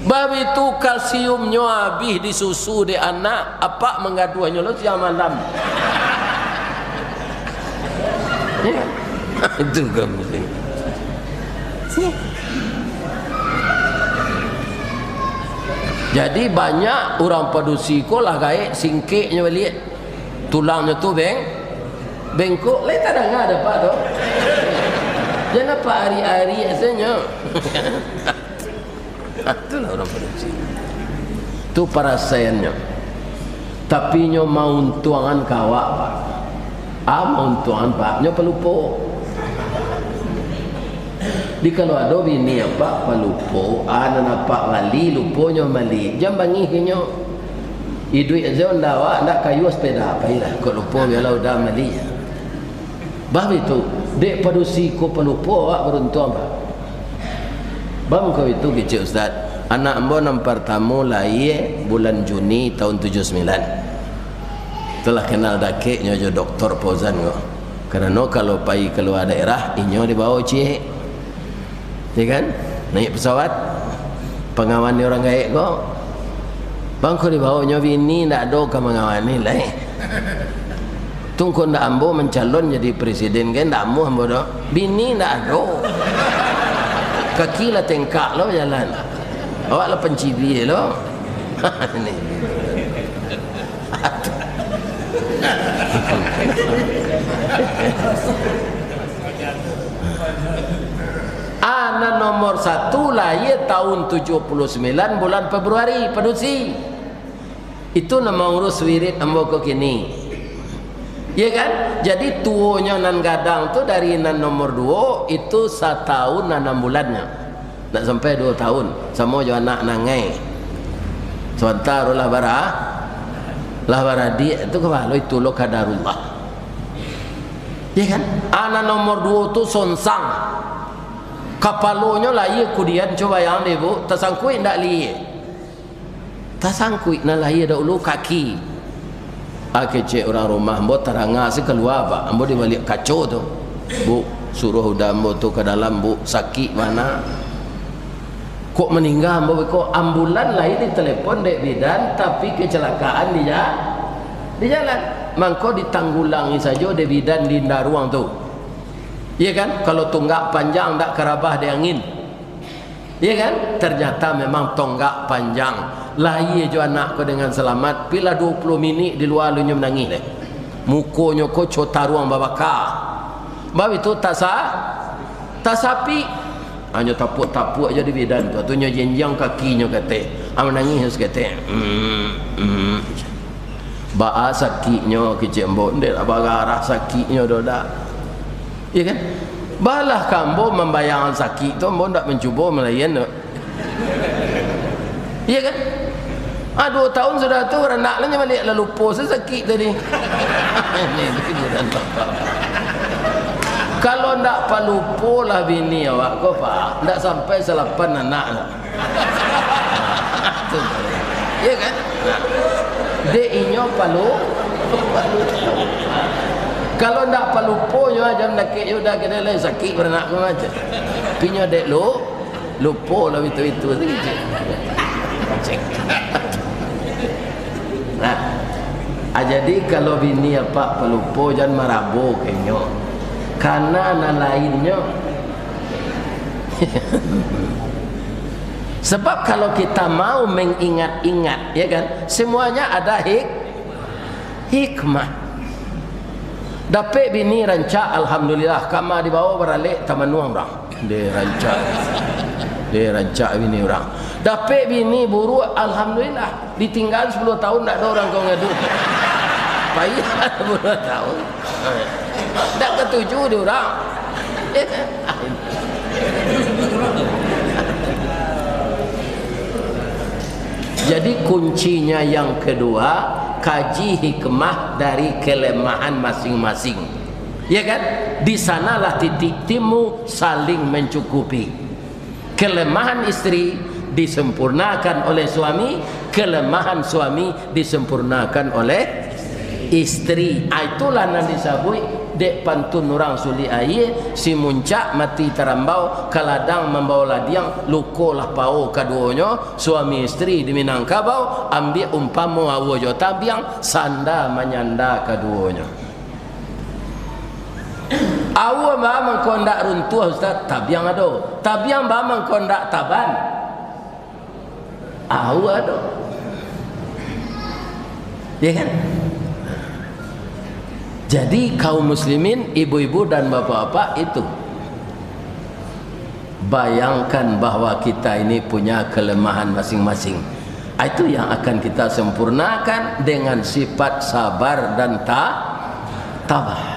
Babitu kalsiumnyo abih disusu dek anak, apak manggaduahnyo lo siang malam. Ya. Itu kan mesti. Jadi banyak urang padusi ko lah gaek singkeknyo baliak. Tulangnyo tu beng-, bengkok. Lai tadanga dek apak tu? Jan apak ari-ari asanyo. Itulah urang padusi. Tu parasaiannyo. Tapi nyo mauntuangan ka awak, Pak. Ah, mauntuangan, Pak. Nyo palupo. Di kalau ado bini, Pak, palupo, ah, nan apak bali, lupo nyo mali. Jan bangih ka inyo. Iduik ajo ndak awak, ndak kayu sepeda, pailah. Kok lupo, bialah udah mali. Bah bitu, dek padusi ko palupo awak baruntuang, Pak. Bang ko itu kecek Ustaz, anak ambo nan partamo lahia bulan Juni tahun tujuh sembilan. Telah kenal dakeknyo jo Doktor Fauzan ko. Karano kalau pai kalua daerah, inyo dibawo ciek. Ya kan? Naik pesawat, pangawannyo urang gaek ko. Bang ko dibawo nyo bini, ndak ado ka mangawani lai. Tungkon ndak ambo mancalon jadi presiden, kan ndak amuah ambo doh. Bini ndak ado. Kaki lah tengkak lo bajalan. Awak lah pancibi lo. Ini. Anak nomor satu lahia tahun tujuh puluh sembilan bulan Februari, padusi. Itu nan maurus wirid ambo ko kini. Ya kan? Jadi tuonyo nan gadang tu dari nan nomor duo, itu satahun anam bulannyo. Ndak sampai duo tahun, samo jo anak nangai. Sabanta lah bara-, lah baradiak, tu kapalo itu lo kadarullah. Ya kan? Anak nomor duo tu sonsang. Kapalonyo lahia kudian, cubo bayang deh, Bu, tasangkuik ndak lihia? Tasangkuik nan lahia dahulu kaki. Ah, kecek urang rumah, ambo taranga se kalua, Pak. Ambo di baliak kaco tu. Bu, suruah uda ambo tu ka dalam, Bu. Sakik bana. Kok maningga ambo beko? Ambulan lai ditelepon dek bidan, tapi kecelakaan di ja-, di jalan. Mangko ditanggulangi sajo dek bidan di Indaruang tu. Iya kan? Kalau tunggak panjang ndak karabah dek angin. Iya kan? Ternyata memang tonggak panjang. Lahia jo anak ko dengan selamat, pilah duo puluah minik di lua alun nyo manangih deh. Mukonyo ko co taruang babaka. Bab itu tasa-, tasapik. Hanyo tapuak-tapuak jo di bidan tu, tu nyo jenjang kakinyo kateh. Ah, manangih saketek. Hmm, hmm. Baa sakiknyo, kecek ambo, ndek lah bagarah sakiknyo doh dak. Iya kan? Balah ka ambo mambayangkan sakik tu, ambo ndak mancubo malayan tu. Iya kan? Ah, duo tahun sudah tu, baranak lah nyo baliak, lah lupo se sakik tadi. Ini hiburan bapak. Kalau ndak palupo lah bini awak ko, Pak, ndak sampai salapan anak lah. Iya kan? Dek inyo palu-, palupo. Kalau ndak paluponyo, jam dakek jo udah kena lai sakik baranak ko macam. Tapi nyo dek lu-, lupo lah itu-itu tu, kecek. Nah, ah, jadi kalau bini apak palupo, jan marabo ka inyo. Kana nan lainnyo. Sebab kalau kita mau mengingat-ingat, ya kan, semuanya ada hik-, hikmah. Dapek bini rancak, alhamdulillah, kama dibawa baralek tamanuang urang. Deh rancak. Deh rancak bini urang. Dapek bini buruak, alhamdulillah. Ditinggal sepuluh tahun, ndak ado urang ka ngadu. Payah sepuluh tahun. Ndak katuju di urang. Jadi, kuncinya yang kedua, kaji hikmah dari kelemahan masing-masing. Ya kan? Di sanalah titik timu saling mencukupi. Kelemahan istri disempurnakan oleh suami, kelemahan suami disempurnakan oleh istri. Ah, itulah nan disabuik dek pantun urang Sulik Aia, si muncak mati tarambau, ka ladang mambawa ladiang, luko lah pao kaduonyo, suami istri di Minangkabau, ambiak umpamo aua jo tabiang, sanda manyanda kaduonyo. Aua baa mangko ndak runtuah, Ustaz? Tabiang ado. Tabiang baa mangko ndak taban? Aua ado. Ya kan? Jadi, kaum muslimin, ibu-ibu dan bapak-bapak, itu. Bayangkan bahwa kita ini punya kelemahan masing-masing. Itu yang akan kita sempurnakan dengan sifat sabar dan ta-, tabah.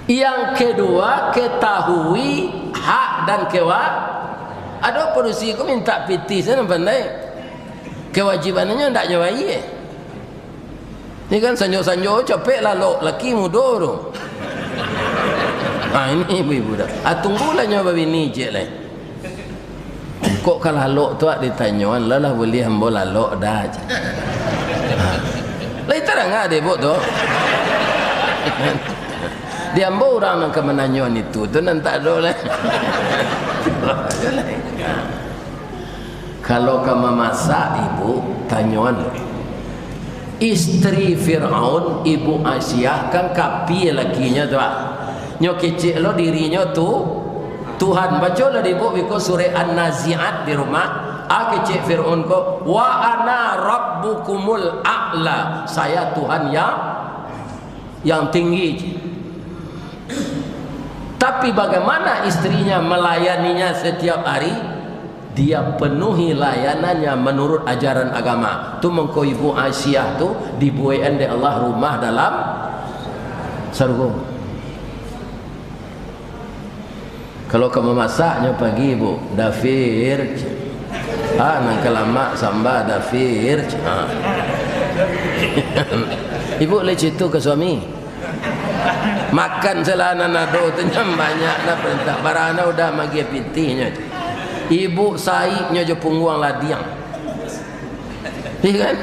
Yang kedua, ketahui hak dan kewa-, ado padusi ko mintak pitih, sajo nan pandai. Kewajibannyo ndak nyo bayie. Ni kan sanjo-sanjo capek lalok laki mudo tu. Ha, ini ibu-ibu dah. Ah, tunggulah nyo babini ciek lai. Kok ka lalok tu, ak, ditanyoan, lah, lah buliah ambo lalok dah, cek. Ha. Lai tadanga dek ibuk tu. Di ambo urang nan ka mananyoan itu tu nan tak ado lai. Kalau ka mamasak, ibu, tanyoan lo. Istri Firaun, ibu Asiah, kan kapie lakinyo tu, ah. Nyo kecek lo dirinyo tu Tuhan. Baco lo di ibuk biko surek An-Nazi'at di rumah. Ah, kecek Firaun ko, "Wa ana rabbukumul a'la." Saya Tuhan yang, yang tinggi. Tapi bagaimana istrinya melayaninya setiap hari? Dia penuhi layanannya menurut ajaran agama. Tu mangko ibu Asiah tu dibuekan dek Allah rumah dalam sarugo. Kalau ka mamasaknyo pagi, ibu, "Dafir." Ah, nan ka lamak samba, "Dafir." Ah. Ibu lai cito ka suami. Makan salah nan ado tu nyo banyak dah perintah. Barana udah magiah pitihnyo. Ibu saiknyo jo pungguang ladiang. Iya kan?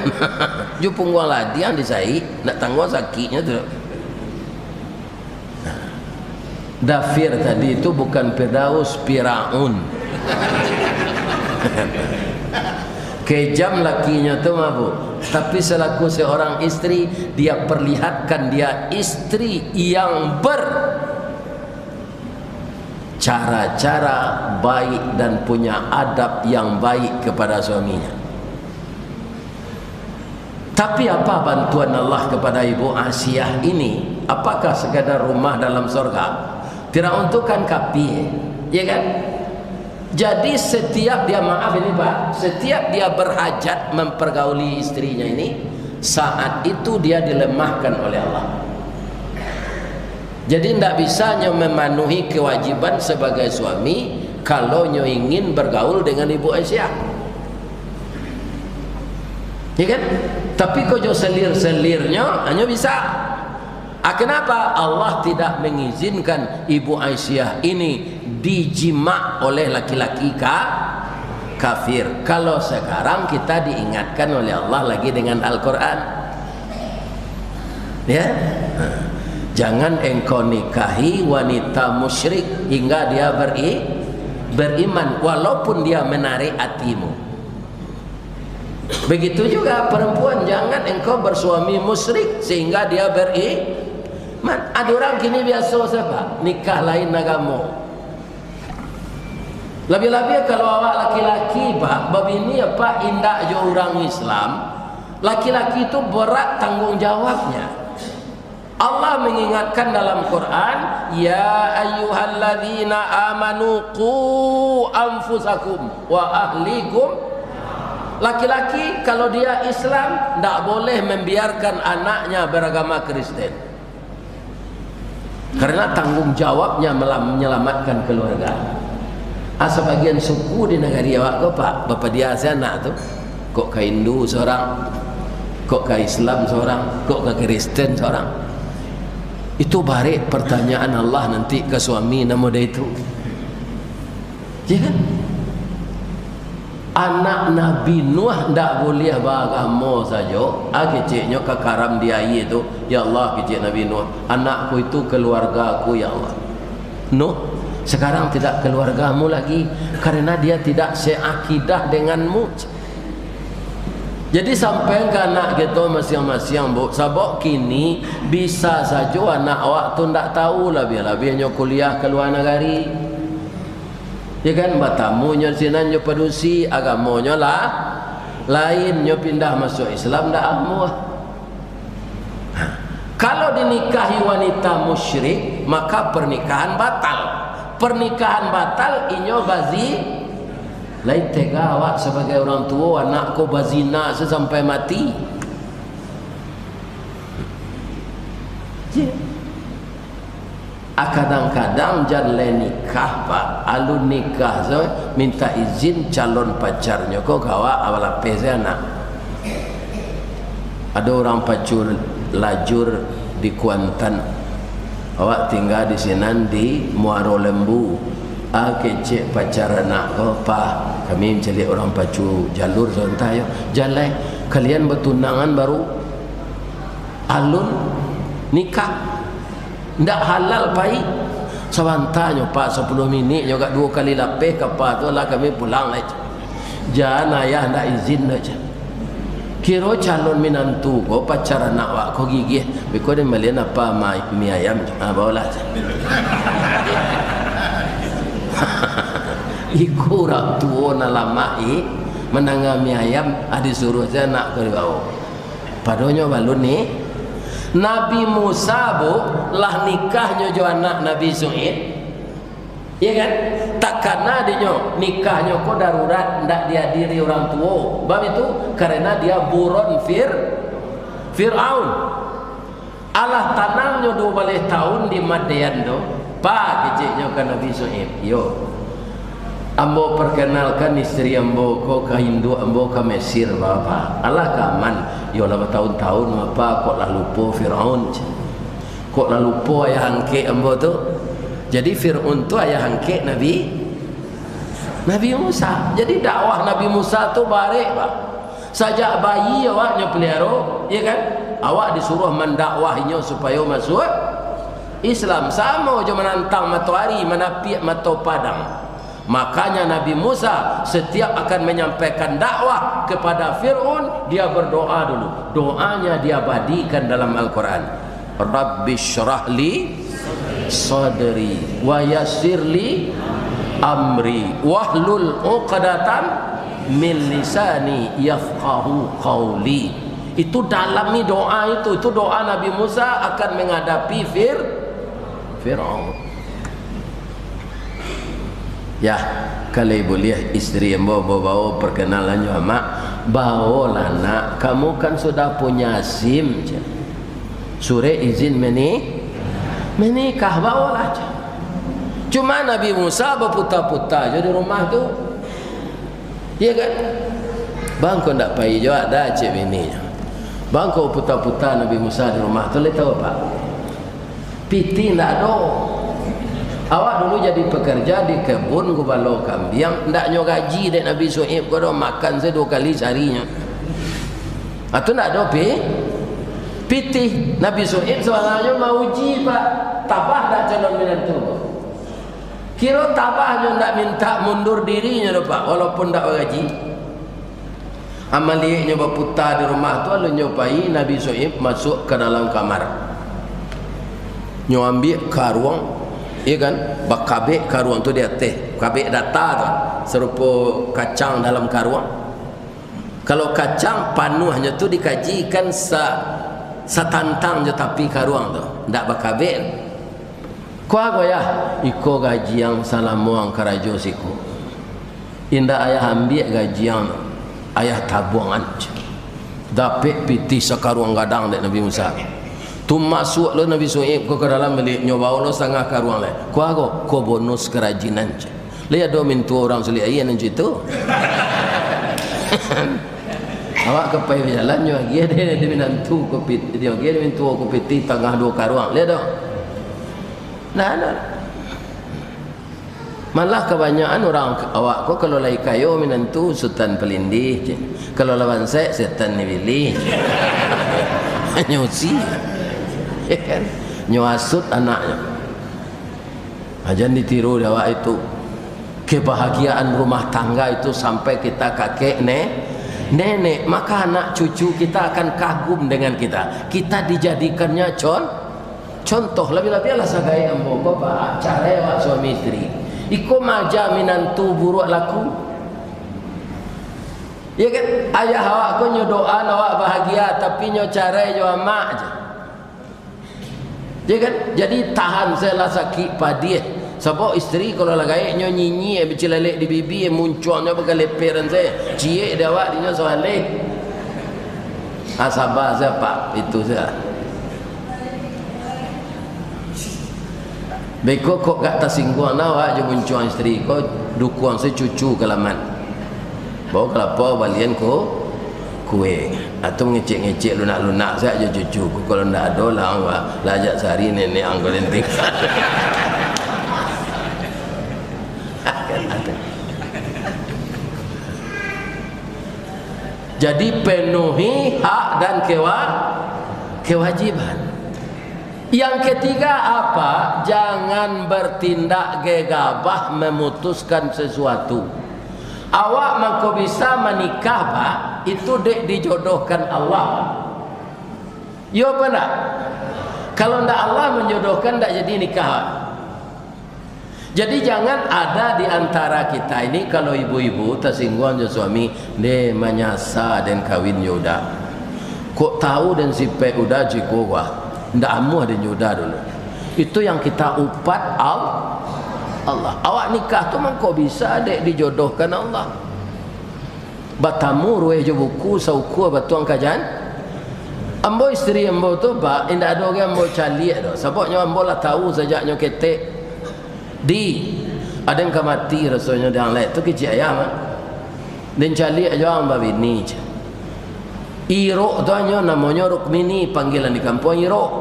Jo pungguang ladiang disaik, nak tangguang sakiknyo tu. Dafir tadi itu bukan Firdaus, Firaun. Kejam lakinyo tu mah, Bu. Tapi selaku seorang istri, dia perlihatkan dia istri yang ber-, cara-cara baik dan punya adab yang baik kepada suaminya. Tapi apa bantuan Allah kepada Ibu Asiah ini? Apakah sekadar rumah dalam sorga? Firaun tu kan kapie, ya kan? Jadi setiap dia, maaf ini, Pak, setiap dia berhajat mempergauli istrinya ini, saat itu dia dilemahkan oleh Allah. Jadi, ndak bisa nyo memenuhi kewajiban sebagai suami, kalau nyo ingin bergaul dengan Ibu Aisyah. Ya kan? Tapi kok jo selir-selirnyo, hanyo bisa. Ah, kenapa Allah tidak mengizinkan Ibu Aisyah ini dijimak oleh laki-laki ka-, kafir? Kalau sekarang kita diingatkan oleh Allah lagi dengan Al-Quran. Ya. Jangan engkau nikahi wanita musyrik hingga dia beri-, beriman, walaupun dia menarik hatimu. Begitu juga perempuan, jangan engkau bersuami musyrik sehingga dia beriman. Ada orang kini biaso sajo, Pak, nikah lain agamo. Labiah-labiah kalau awak laki-laki, Pak, babini, Pak, indak jo urang Islam, laki-laki tu berat tanggung jawabnya. Allah mengingatkan dalam Quran, "Ya ayyuhalladzina amanu qu anfusakum wa ahlikum." Laki-laki, kalau dia Islam, ndak boleh membiarkan anaknya beragama Kristen. Karena tanggung jawabnya melam-, menyelamatkan keluarga. Ah, sabagian suku di nagari awak ko, Pak, bapadia se anak tu. Kok ka Hindu sorang, kok ka Islam sorang, kok ka Kristen sorang. Itu barek partanyaan Allah nanti ka suami nan model itu. Ya kan? Anak Nabi Nuh ndak buliah baagamo sajo, ah, keceknyo ka karam di aia tu, "Ya Allah," kecek Nabi Nuh, "anakku itu keluargaku, ya Allah." "Nuh, sekarang tidak keluargamu lagi, karena dia tidak seakidah denganmu." Jadi, sampaian ka anak kito masiang-masiang, Bu, sabab kini bisa sajo anak awak tu ndak tahu, labiah-labiahnyo kuliah ka lua nagari. Ya kan, batamunyo sinan jo padusi, agamonyo lah lain, nyo pindah masuak Islam, ndak amuah. Kalau dinikahi wanita musyrik, maka pernikahan batal. Pernikahan batal, inyo bazi-, lai tega awak sabagai urang tuo, anak ko bazina se sampai mati. Ya. Ah, kadang-kadang jan lai nikah, Pak. Alun nikah se, minta izin calon pacarnyo ko ka awak, awak lapeh se anak. Ado urang pacu lajur di Kuantan. Awak tingga di sinan di Muaro Lembu. Ah, kecek pacar anak ko, "Pa, kami mancaliak urang pacu jalur sabanta yo." "Jan lai, kalian batunangan baru alun nikah. Ndak halal pai." "Sabanta nyo, Pa, sapuluah minik nyo, agak duo kali lapeh ka Pa tu lah, kami pulang lai." "Jan, ayah ndak izin doh," ceh. "Kiro calon minantu ko pacar anak wak ko gigiah. Beko den balian apa ma-, mi ayam, ceh. Ah, baolah," ceh. Iko urang tuo nan lamah, eh, mandanga mi ayam, ah, disuruah se anak ko dibao. Padonyo balun ni, Nabi Musa, Bu, lah nikahnyo jo anak Nabi Su'aib. Iya kan? Takana dinyo, nikahnyo ko darurat, ndak dihadiri urang tuo. Bab itu, karena dia buron Fir-, Fir'aun. Alah tanangnyo duo baleh taun di Madian tu, "Pa," keceknyo ka Nabi Su'aib, "Iyo, ambo perkenalkan istri ambo ko ka induak ambo ka Mesir, Bapak. Alah ka aman?" "Iyo lah, bataun-taun, Bapak, kok lah lupo Fir'aun, ceh. Kok lah lupo ayah angkek ambo tu." Jadi Fir'aun tu ayah angkek Nabi, Nabi Musa. Jadi dakwah Nabi Musa tu barek, Pak. Sajak bayi awak nyo peliharo, iya kan? Awak disuruah mandakwahinyo supayo masuak Islam. Samo jo manantang matoari, manapiak mato padang. Makanya Nabi Musa setiap akan menyampaikan dakwah kepada Fir'aun, dia berdoa dulu. Doanya diabadikan dalam Al-Quran. "Rabbi syrah li sadri, wa yassir li amri, wahlul uqdatan min lisani yafqahu qauli." Itu dalam ni doa itu, itu doa Nabi Musa akan menghadapi Fir-, Firaun. "Yah, kalau buliah istri ambo ambo bao perkenalan jo amak." "Baolah, Nak, kamu kan sudah punya SIM," ceh. "Surek izin meni-, menikah, baolah," ceh. Cuma Nabi Musa baputa-puta jo di rumah tu. Iya kan? "Bangko ndak pai jo ado," cek bininyo. Bangko puta-puta Nabi Musa di rumah tu, lai tahu, Pak? Pitih ndak ado. Awak dulu jadi pekerja di kebun gubalo kambiang, ndak nyo gaji dek Nabi Su'aib ko doh, makan se duo kali saharinyo. Ah, tu ndak ado pi-, pitih. Nabi Su'aib sabananyo mauji, Pak, tabah ndak calon minantu ko. Kiro tabahnyo ndak mintak mundur dirinyo doh, Pak, walaupun ndak bagaji. Amaliaknyo baputa di rumah tu, alun nyo pai, Nabi Su'aib masuak ka dalam kamar. Nyo ambiak karuang, iya kan, bakabek karuang tu di ateh, kabek data tu, sarupo kacang dalam karuang. Kalau kacang panuahnyo tu dikajikan sa-, satantang jo tapi karuang tu, ndak bakabek. "Ko ago, Yah?" "Iko gaji ang salamo ang karajo siko." "Indak ayah ambiak gaji ang, ayah tabuangan," ceh. Dapek pitih sakaruang gadang dek Nabi Musa. Tu masuak lo Nabi Su'aib ko ka dalam baliak, nyo bao lo satangah karuang lai. "Ko ago?" "Ko bonus karajinan," ceh. Lai ado mintuo urang Sulik Aia nan cito. Awak ka pai bajalan, nyo agiah dek, dek minantu ko pit-, nyo agiah dek mintuo ko pitih tangah duo karuang. Lai ado? Ndak ado. Malah kabanyakan urang awak ko kalau lai kayo minantu Sutan Palindih, ceh. Kalau lah bansaik, setan ni pilih, ceh. Nyo usi. Ya kan? Nyo asuik anaknyo. Ha, jan ditiru dek awak itu. Kebahagiaan rumah tangga itu sampai kita kakek ne-, nenek, maka anak cucu kita akan kagum dengan kita. Kita dijadikannya con-, contoh. Labiah-labiah lah sagai ambo ko, Pak, carai awak suami isteri. Iko maja minantu buruak laku. Ya kan? Ayah awak ko nyo doaan awak bahagia, tapi nyo carai jo amak je. Ya kan? Jadi, tahan sajolah sakik padiah. Sabab isteri kalau lah gaek nyo nyinyia, bacilalek di bibia, muncuangnyo bagaleperan sajo. Ciek dek awak, dinyo sabaleh. Ah, saba sajo, Pak. Itu sajo. Beko kok gak tasingguang nah awak jo muncuang isteri ko, dukuang sajo cucu ka laman. Bao kalapa balian ko kue. Atau ngecek-ngecek lunak-lunak sajo cucu ko. Kalau ndak ado lah, ang, lah ajak sari nenek ang ko lenteng. Jadi, penuhi hak dan kewa-, kewajiban. Yang ketiga apa? Jangan bertindak gegabah memutuskan sesuatu. Awak mangko bisa manikah, Pak, itu dek dijodohkan Allah. Iyo apa ndak? Kalau ndak Allah manjodohkan, ndak jadi nikah. Jadi, jangan ada di antara kita ini, kalau ibu-ibu tasingguang jo suami, "Deh, manyasa den kawin jo uda. Kok tahu den sipek uda ciko, wah, ndak amuah den jo uda dulu." Itu yang kita upat Al-, Allah. Awak nikah tu mangko bisa dek dijodohkan Allah. Batamu ruweh jo buku, saukua batuang kajan. Ambo, isteri ambo tu, Pak, indak ado gai ambo caliak doh, sababnyo ambo lah tahu sajak nyo ketek. Di, aden ka mati rasonyo dek ang lai tu, kecek ayah mah. Den caliak jo ang babini, ceh. Irok tu anyo namonyo Rukmini, panggilan di kampuang Irok.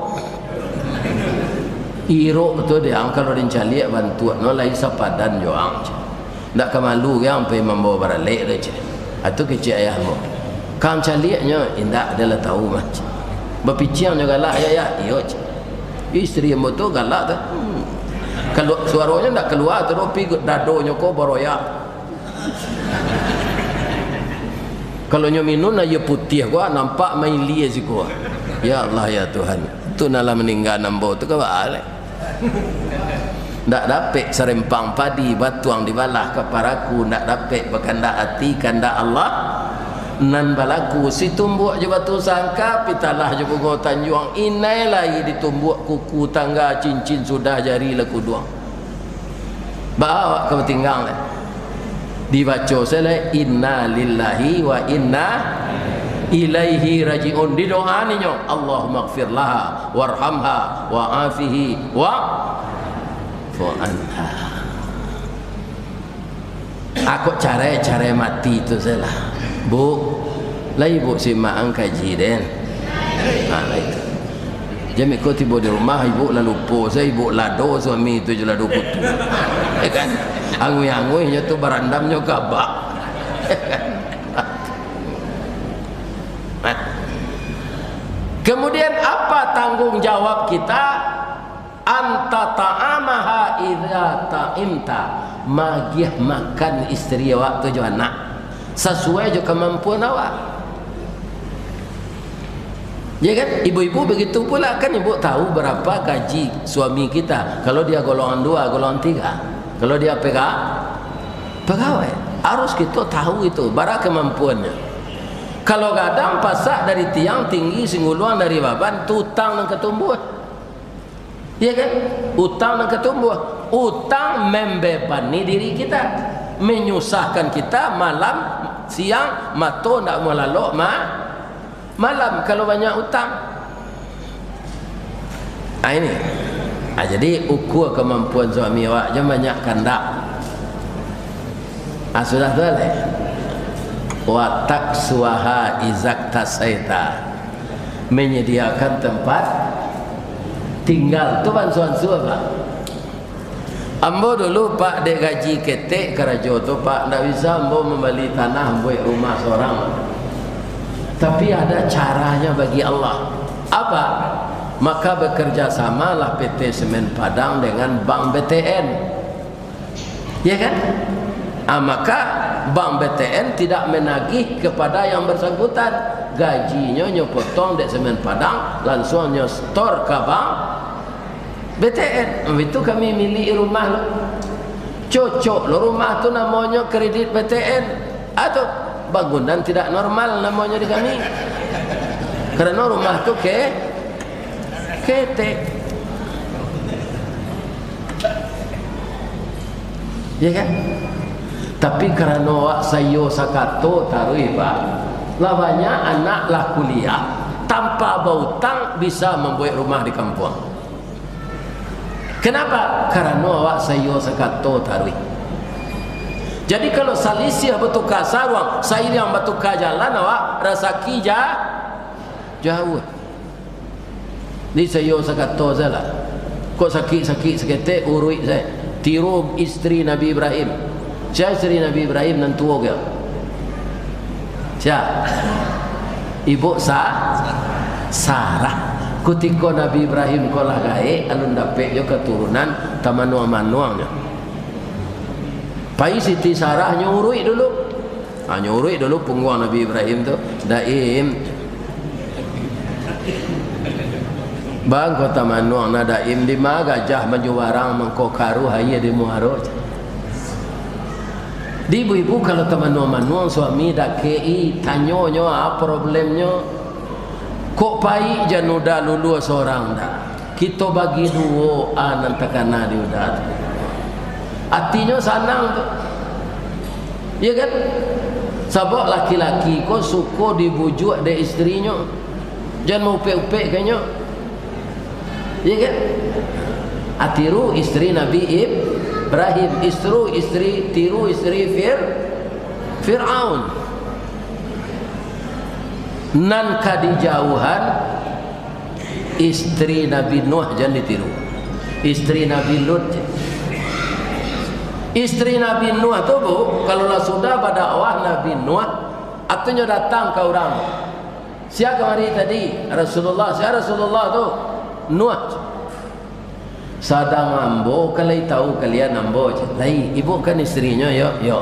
Irok tu dek ang kalau den caliak bantuaknyo lai sapadan jo ang, ceh. Ndak ka malu gai ang pai mambawa baralek tu, ceh. Atu kecek ayah ambo. Ka ang caliaknyo, indak, den lah tahu mah, ceh. Bapiciang nyo galak, ya, ya, iyo, ceh. Isteri ambo tu galak tu. Hmm. Kalu-, suaronyo ndak kalua tu doh, pi dadonyo ko baroyak. Kalau nyo minun aia putiah ko, nampak mailia siko. Ya Allah, ya Tuhan. Tu nan lah maningga ambo tu ka baa lai. Ndak dapek sarempang padi batuang dibalah ka paraku, ndak dapek bakandak ati kandak Allah nan balaku. Situmbuak jo Batu Sangka, Pitalah jo Bungo Tanjuang, inai lai ditumbuak kuku tangga, cincin sudah jari lah kuduang. Baa awak ka batinggang lai? Dibaco sajo lai, "Inna lillahi wa inna ilaihi raji'un." Didoa ninyo, "Allahummaghfir laha warhamha wa afihi wa'fu anha." Ako carai, carai mati tu sajolah. Bu, lai ibu simak ang kaji den. Ha, lai tu. Jan beko tibo di rumah, ibu lah lupo, sa ibu lado suami tu jo lado kutu. Ya kan? Anguih-anguihnyo tu barandamnyo gabak. Nah. Kemudian apa tanggung jawab kita? Anta ta'amaha idza ta'imta, magiah makan isteri awak tu jo anak, sasuai jo kamampuan awak. Ya kan? Ibu-ibu begitu pula, kan ibu tahu berapa gaji suami kita. Kalau dia golongan dua, golongan tiga. Kalau dia pega-, pegawai, harus kita tahu itu, bara kamampuannya. Kalau gadang pasak dari tiang, tinggi singuluang dari baban, tu utang nan katumbuah. Ya kan? Utang nan katumbuah. Utang membebani diri kita, menyusahkan kita malam, siang, mato ndak mau lalok ma-, malam kalau banyak utang. Ah, ini. Ah, jadi, ukur kamampuan suami awak, jan banyak kandak. Ah, sudah tu lah. Watak suaha izak tasaita, menyediakan tempat tinggal. Tu bansuan suah, Pak. Ambo dulu, Pak, dek gaji ketek karajo tu, Pak, ndak bisa ambo mambali tanah, buek rumah sorang. Tapi ada caranya bagi Allah. Apa? Maka bekerja samalah P T Semen Padang dengan Bank B T N. Ya kan? Ah, maka Bank B T N tidak menagih kepada yang bersangkutan. Gajinyo nyo potong dek Semen Padang, lansuang nyo store ka Bank B T N. Itu kami milik rumah lo. Cocok lo rumah tu namonyo kredit B T N. Atau bangunan tidak normal namonyo di kami. Karena rumah tu ke-, ketek. Ya kan? Tapi karano awak saiyo sakato taruih, Pak, lah banyak anak lah kuliah, tanpa bautang bisa mambuek rumah di kampuang. Kenapa? Karano awak saiyo sakato taruih. Jadi, kalau salisiah batuka saruang, sairiang batuka jalan, awak rasaki ja-, jauah. Ni saiyo sakato sajolah. Kok sakik-sakik saketek, uruik sajo. Tiru isteri Nabi Ibrahim. Sia isteri Nabi Ibrahim nan tuo ko? Sia? Ibuk Sa-, Sarah. Kutiko Nabi Ibrahim ko lah gaek, alun dapek jo katurunan, tamanuang-manuang nyo. Pai Siti Sarah nyo uruik dulu. Ha, nyo uruik dulu pungguang Nabi Ibrahim tu, "Daim, baa kok tamanuang nah, Daim, dima gajah manjubarang mangko karuah aia di muaro?" Di ibu-ibu, kalau tamanuang-manuang suami dakek-i, tanyonyo, a problemnyo. Kok pai jan uda lulua sorang dah. Kito bagi duo, a nan takana di uda tu. Atinyo sanang tu. Iya kan? Sabab laki-laki ko suko dibujuak dek isterinyo. Jan maupek-upek ka inyo. Iya kan? Atiru isteri Nabi Ibrahim, istru isteri, tiru isteri Fir-, Fir'aun. Nan ka dijauhan, isteri Nabi Nuh jan ditiru. Isteri Nabi Lut. Isteri Nabi Nuh tu, Bu, kalau lah sudah badakwah Nabi Nuh, atunyo datang ka urang. Sia kamari tadi? Rasulullah. Sia Rasulullah tu? Nuh. Sadang ambo ka lai tahu kalian ambo, ceh. Lai, ibu kan isterinyo, yo, yo.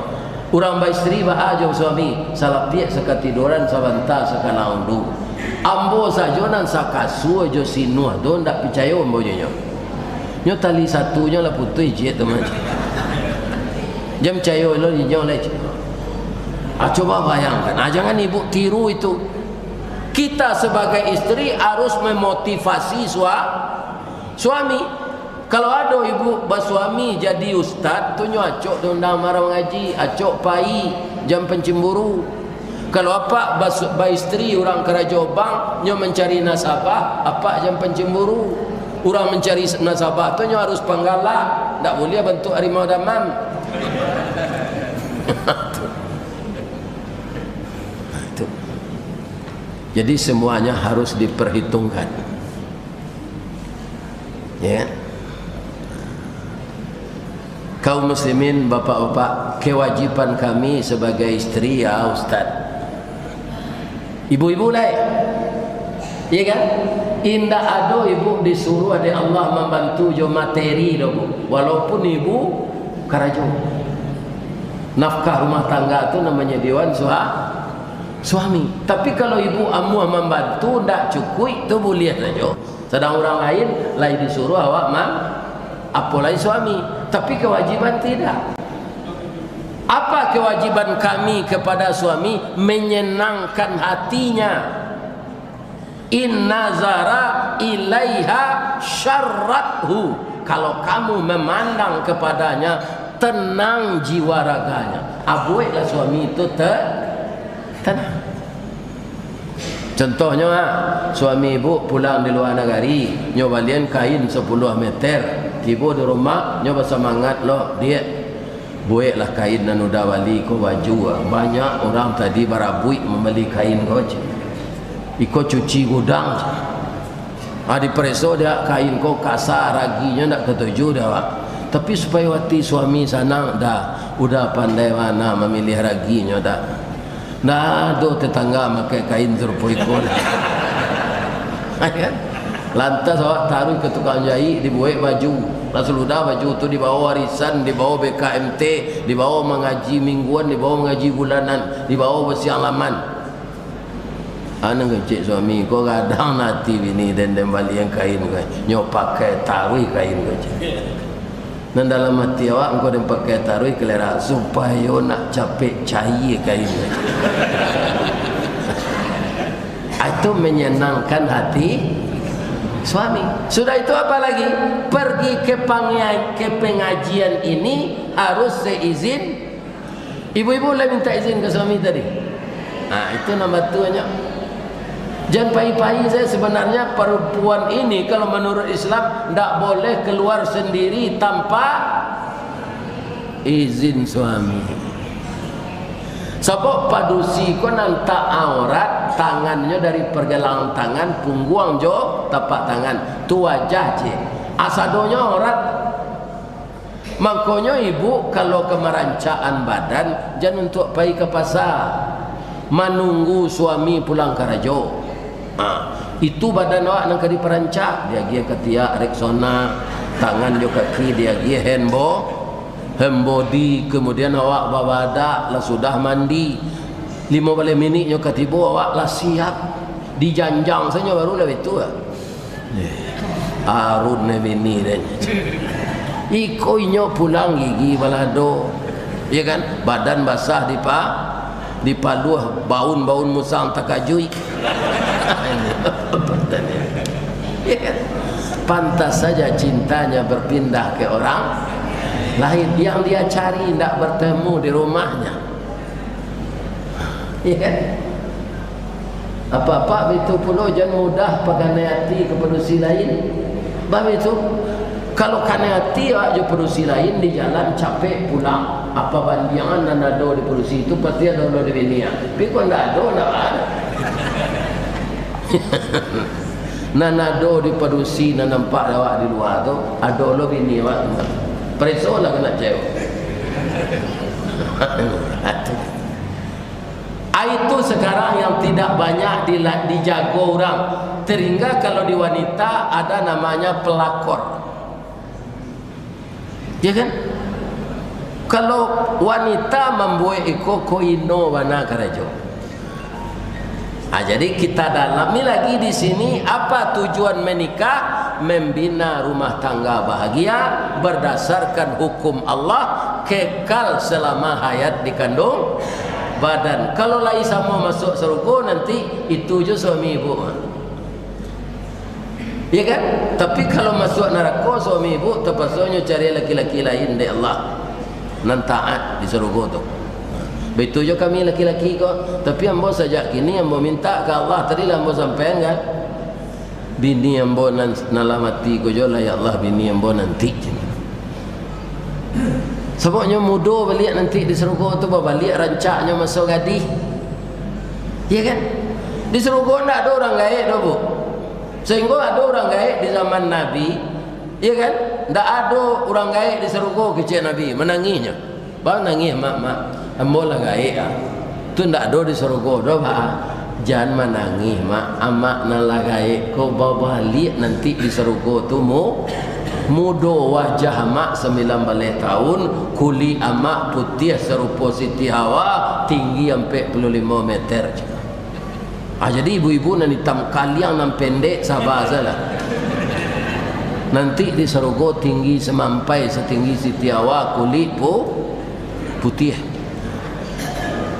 Urang baisteri baa jo suami, salapiak sakatiduran, sabanta sakana undu. Ambo sajo nan sakasua jo si Nuh tu, ndak picayo ambo jo nyo. Nyo tali satunyo lah putuih ciek tu mah. Jan picayo lo inyo lai, ceh. Ah, coba bayangkan. Ah, jangan ibu tiru itu. Kita sebagai isteri harus memotivasi sua-, suami. Kalau ado ibu basuami jadi ustad, tu nyo acok diundang maro mangaji, acok pai, jan pancimburu. Kalau apak bas-, baisteri urang karajo bank, nyo mancari nasabah, apak jan pancimburu. Urang mancari s-, nasabah tu nyo harus panggalak, ndak buliah bantuak harimau damam. Tu. Jadi, semuanya harus diperhitungkan. Ya. Kaum muslimin, bapak-bapak, kewajiban kami sebagai isteri, ya, Ustaz. Ibu-ibu lai. Iya kan? Indak ado ibu disuruh dek Allah mambantu jo materi doh, Bu. Walaupun ibu karajo. Nafkah rumah tangga tu nan manyadioan sua-, suami. Tapi kalau ibu amuah mambantu, ndak cukuik, tu buliah sajo. Sadang urang lain lai disuruh awak ma-, apolai suami. Tapi kewajiban tidak. Apa kewajiban kami kepada suami? Menyenangkan hatinya. In nazara ilaiha syarrathu. Kalau kamu memandang kepadanya, tenang jiwa raganya. Abueklah suami itu te-, tenang. Contohnyo, ha, suami ibu pulang di luar nagari, nyo balian kain sapuluah meter, tibo di rumah, nyo basamangat lo, "Diak, Buweklah kain nan udah bali ko baju. Banyak urang tadi barabuik mambali kain ko, ceh. Iko cuci gudang, ceh. Ah, dipareso dek awak kain ko kasa, raginyo ndak katuju dek awak. Tapi supayo ati suami sanang, dah, udah pandai bana mamiliah raginyo, dah. Ndak ado tetangga makai kain sarupo iko, dah. Kan? Lantas awak taruih ka tukang jaik, dibuwek baju. Lah sudah baju tu dibawo arisan, dibawo B K M T, dibawo mangaji mingguan, dibawo mangaji bulanan, dibawo basiang laman. Anu kecek suami, ko gadang ati bini den, den balian kain ko, nyo pakai taruih kain ko, cek. Nan dalam ati awak, engkau den pakai taruih kalera, supayo nak capek caia kain ko, cek. Itu menyenangkan hati suami. Sudah itu apa lagi? Pergi ke pangia-, ke pengajian ini harus seizin ibu-ibu. Lah minta izin ke suami tadi. Nah, itu nan batuanyo. Jan pai-pai sajo, sebenarnya perempuan ini kalau menurut Islam ndak boleh keluar sendiri tanpa izin suami. Sabab padusi ko nan tak aurat, tangannyo dari pergelangan tangan, pungguang jo tapak tangan, tu wajah, cek. Asadonyo aurat. Mangkonyo ibu kalau ka marancak-an badan, jan untuak pai ka pasa, manunggu suami pulang karajo. Ha, itu badan awak nan ka diparancak, diagiah katiak Rexona, tangan jo kaki diagiah hand bo-, hand body, kemudian awak babadak, lah sudah mandi, limo baleh miniknyo ka tibo, awak lah siap, dijanjang sajo baru lah itu lah. Arun ne bini den. Iko inyo pulang gigi balado. Ya kan? Badan basah dipa-, dipaluah, baun-baun musang takajuik. Ya kan? Pantas saja cintanya berpindah ke orang lain. Yang dia cari indak bertemu di rumahnya. Ya kan? Apak-apak bitu pulo, jan mudah paganai ati ka padusi lain. Bah bitu, kalau kanai ati awak jo padusi lain di jalan, capek pulang. Apa bandiangan nan ado di padusi tu, pasti ado lo di bini, ah. Tapi kok ndak ado, ndak ado. Nan ado di padusi nan nampak awak di lua tu, ado lo bini awak tu. Paresolah kena cewek. Ah, itu sekarang yang tidak banyak dila-, dijago urang. Sehingga kalau di wanita ada namanya pelakor. Ya kan? Kalau wanita mambuek iko, ko ino bana karajo. Ah, jadi kita dalami lagi di sini, apa tujuan menikah? Membina rumah tangga bahagia berdasarkan hukum Allah, kekal selama hayat dikandung badan. Kalau lai samo masuk sarugo nanti, itu jo suami ibu. Ya kan? Tapi kalau masuak narako, suami ibu tapasonyo cari laki-laki lain dek Allah, nan taat di sarugo tu. Baitu jo kami laki-laki ko, tapi ambo sajak kini ambo minta ka Allah, tadi lah ambo sampaian kan, bini ambo nan, nan lah mati ko jo lah, ya Allah, bini ambo nanti. Sababnyo mudo baliak nanti di sarugo tu, babaliak rancaknyo maso gadih. Ya kan? Di sarugo ndak ado urang gaek doh, Bu. Sahinggo ado urang gaek di zaman Nabi, ya kan? Ndak ado urang gaek di sarugo, kecek Nabi, manangihnyo. Ba nangih, "Mak, mak, ambo lah gaek, ah." Tu ndak ado di sarugo doh, Pak. Jan manangih, Mak. Amak nan lah gaek ko babaliak nanti di sarugo tu, mu-, mudo wajah amak sambilan baleh taun, kulik amak putiah sarupo Siti Hawa, tinggi ampek puluah limo meter. Ah, jadi ibu-ibu nan itam kaliang, nan pendek, saba sajolah. Nanti di sarugo tinggi samampai, satinggi Siti Hawa, kulik pu-, putiah.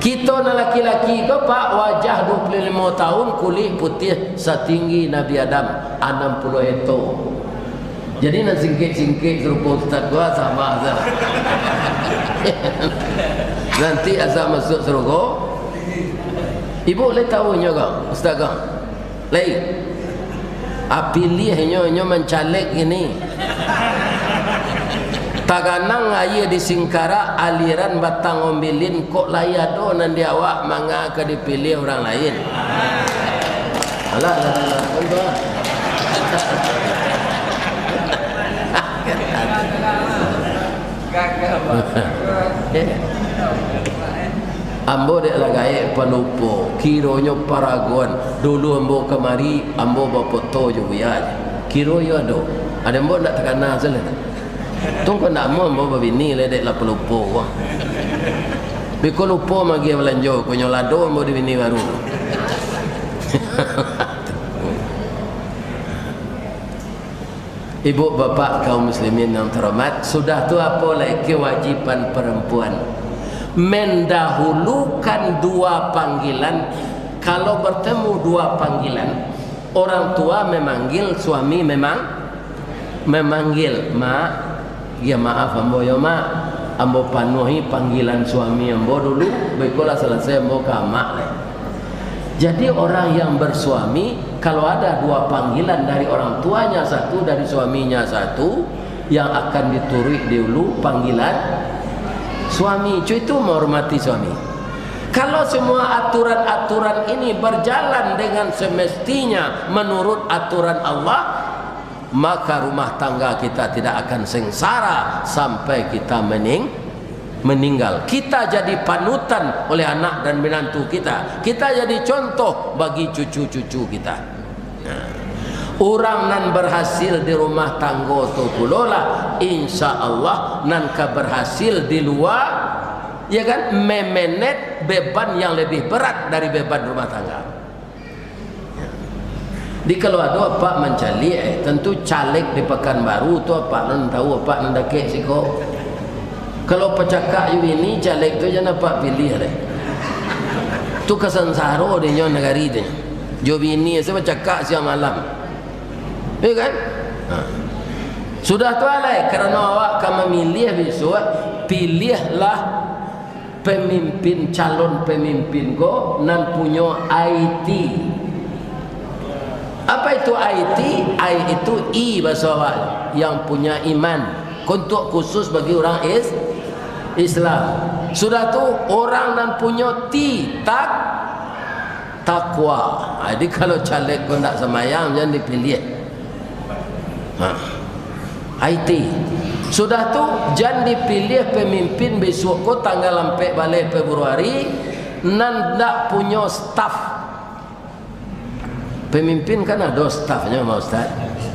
Kito nan laki-laki ko, Pak, wajah dua puluh limo taun, kulik putiah satinggi Nabi Adam, anam puluah eto. Jadi nan singkek-singkek sarupo ustaz ko, saba sajolah. Nanti asa masuak sarugo. Ibu lai tahu nyo ko, ustaz ko? Lai. Ah, piliahnyo, nyo mancaleg kini. Taganang aia di Singkarak, aliran Batang Ombilin, kok lai ado nan di awak manga ka dipiliah urang lain? Alah, alah, alah, alah. Ambo dek lah gaek palupo, kironyo paragon. Dulu ambo kamari, ambo bapoto jo buya je. Kiro yo ado. Ado ambo ndak takana salah. Tungko ndak amuah ambo babini lai dek lah palupo. Biko lupo magiah balanjo, konyo lado ambo di bini baru. Ibu bapak kaum muslimin yang terhormat, sudah tu apo lai kewajiban perempuan? Mendahulukan dua panggilan. Kalau bertemu dua panggilan, orang tua memanggil, suami memang memanggil, "Mak, ya maaf ambo yo, Mak. Ambo panuahi panggilan suami ambo dulu, baikolah salasai ambo ka Amak lai." Jadi, orang yang bersuami, kalau ada dua panggilan dari orang tuanya satu, dari suaminya satu, yang akan dituruik dulu panggilan suami. Cu itu menghormati suami. Kalau semua aturan-aturan ini berjalan dengan semestinya menurut aturan Allah, maka rumah tangga kita tidak akan sengsara sampai kita mening-, meninggal. Kita jadi panutan oleh anak dan menantu kita. Kita jadi contoh bagi cucu-cucu kita. Nah, urang nan berhasil di rumah tanggo tu pulolah, insya Allah, nan ka berhasil di lua, ya kan, memenet beban yang lebih berat dari beban rumah tangga. Di kalau ado apak mancaliak, eh, tentu caleg di Pakanbaru tu apak nan tahu, apak nan dakek siko. Kalau pacakak jo bini, caleg tu jan apak piliah deh. Tu ka sansaro dinyo nagari tu. Jo bini asa bacakak siang malam. Ya kan? Ha. Sudah tu alai, karano awak ka mamiliah bisuak, piliahlah pemimpin, calon pemimpin ko nan punyo I T. Apa itu I T? I itu I bahaso awak, yang punya iman. Untuk khusus bagi urang is-, Islam. Sudah tu, orang nan punyo T, tak-, takwa. Jadi, kalau caleg ko ndak sambayang, jan dipiliah. Ha. I T. Sudah tu, jan dipiliah pemimpin bisuak ko tanggal ampek baleh Februari, nan ndak punyo staf. Pemimpin kan ado stafnyo, Pak Ustaz.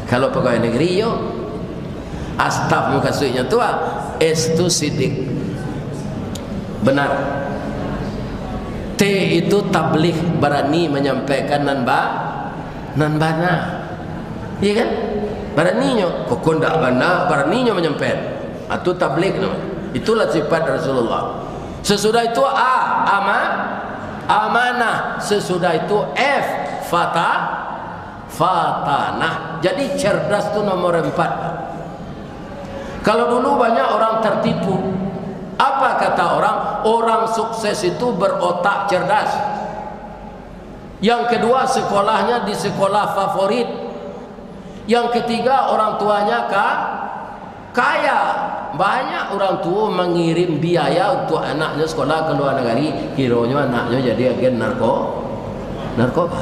Kalau pegawai negeri, yo. Ah, staf mukasuiknyo tu, ah, S tu sidik. Benar. T itu tabligh, barani manyampaikan nan ba-, nan bana. Iya kan? Baraninyo, kok ndak bana, baraninyo manyampaikan. Ah, tu tabligh namonyo. Itulah sifat Rasulullah. Sesudah itu, A, ama-, amanah. Sesudah itu, F, fata-, fatanah. Jadi, cerdas tu nomor empat. Kalau dulu banyak orang tertipu. Apa kata orang? Orang sukses itu berotak cerdas. Yang kedua, sekolahnya di sekolah favorit. Yang ketiga, orang tuanya ka-, kaya. Banyak orang tua mangirim biaya untuk anaknya sekolah ke luar negeri, kironyo anaknya jadi agen narko-, narkoba.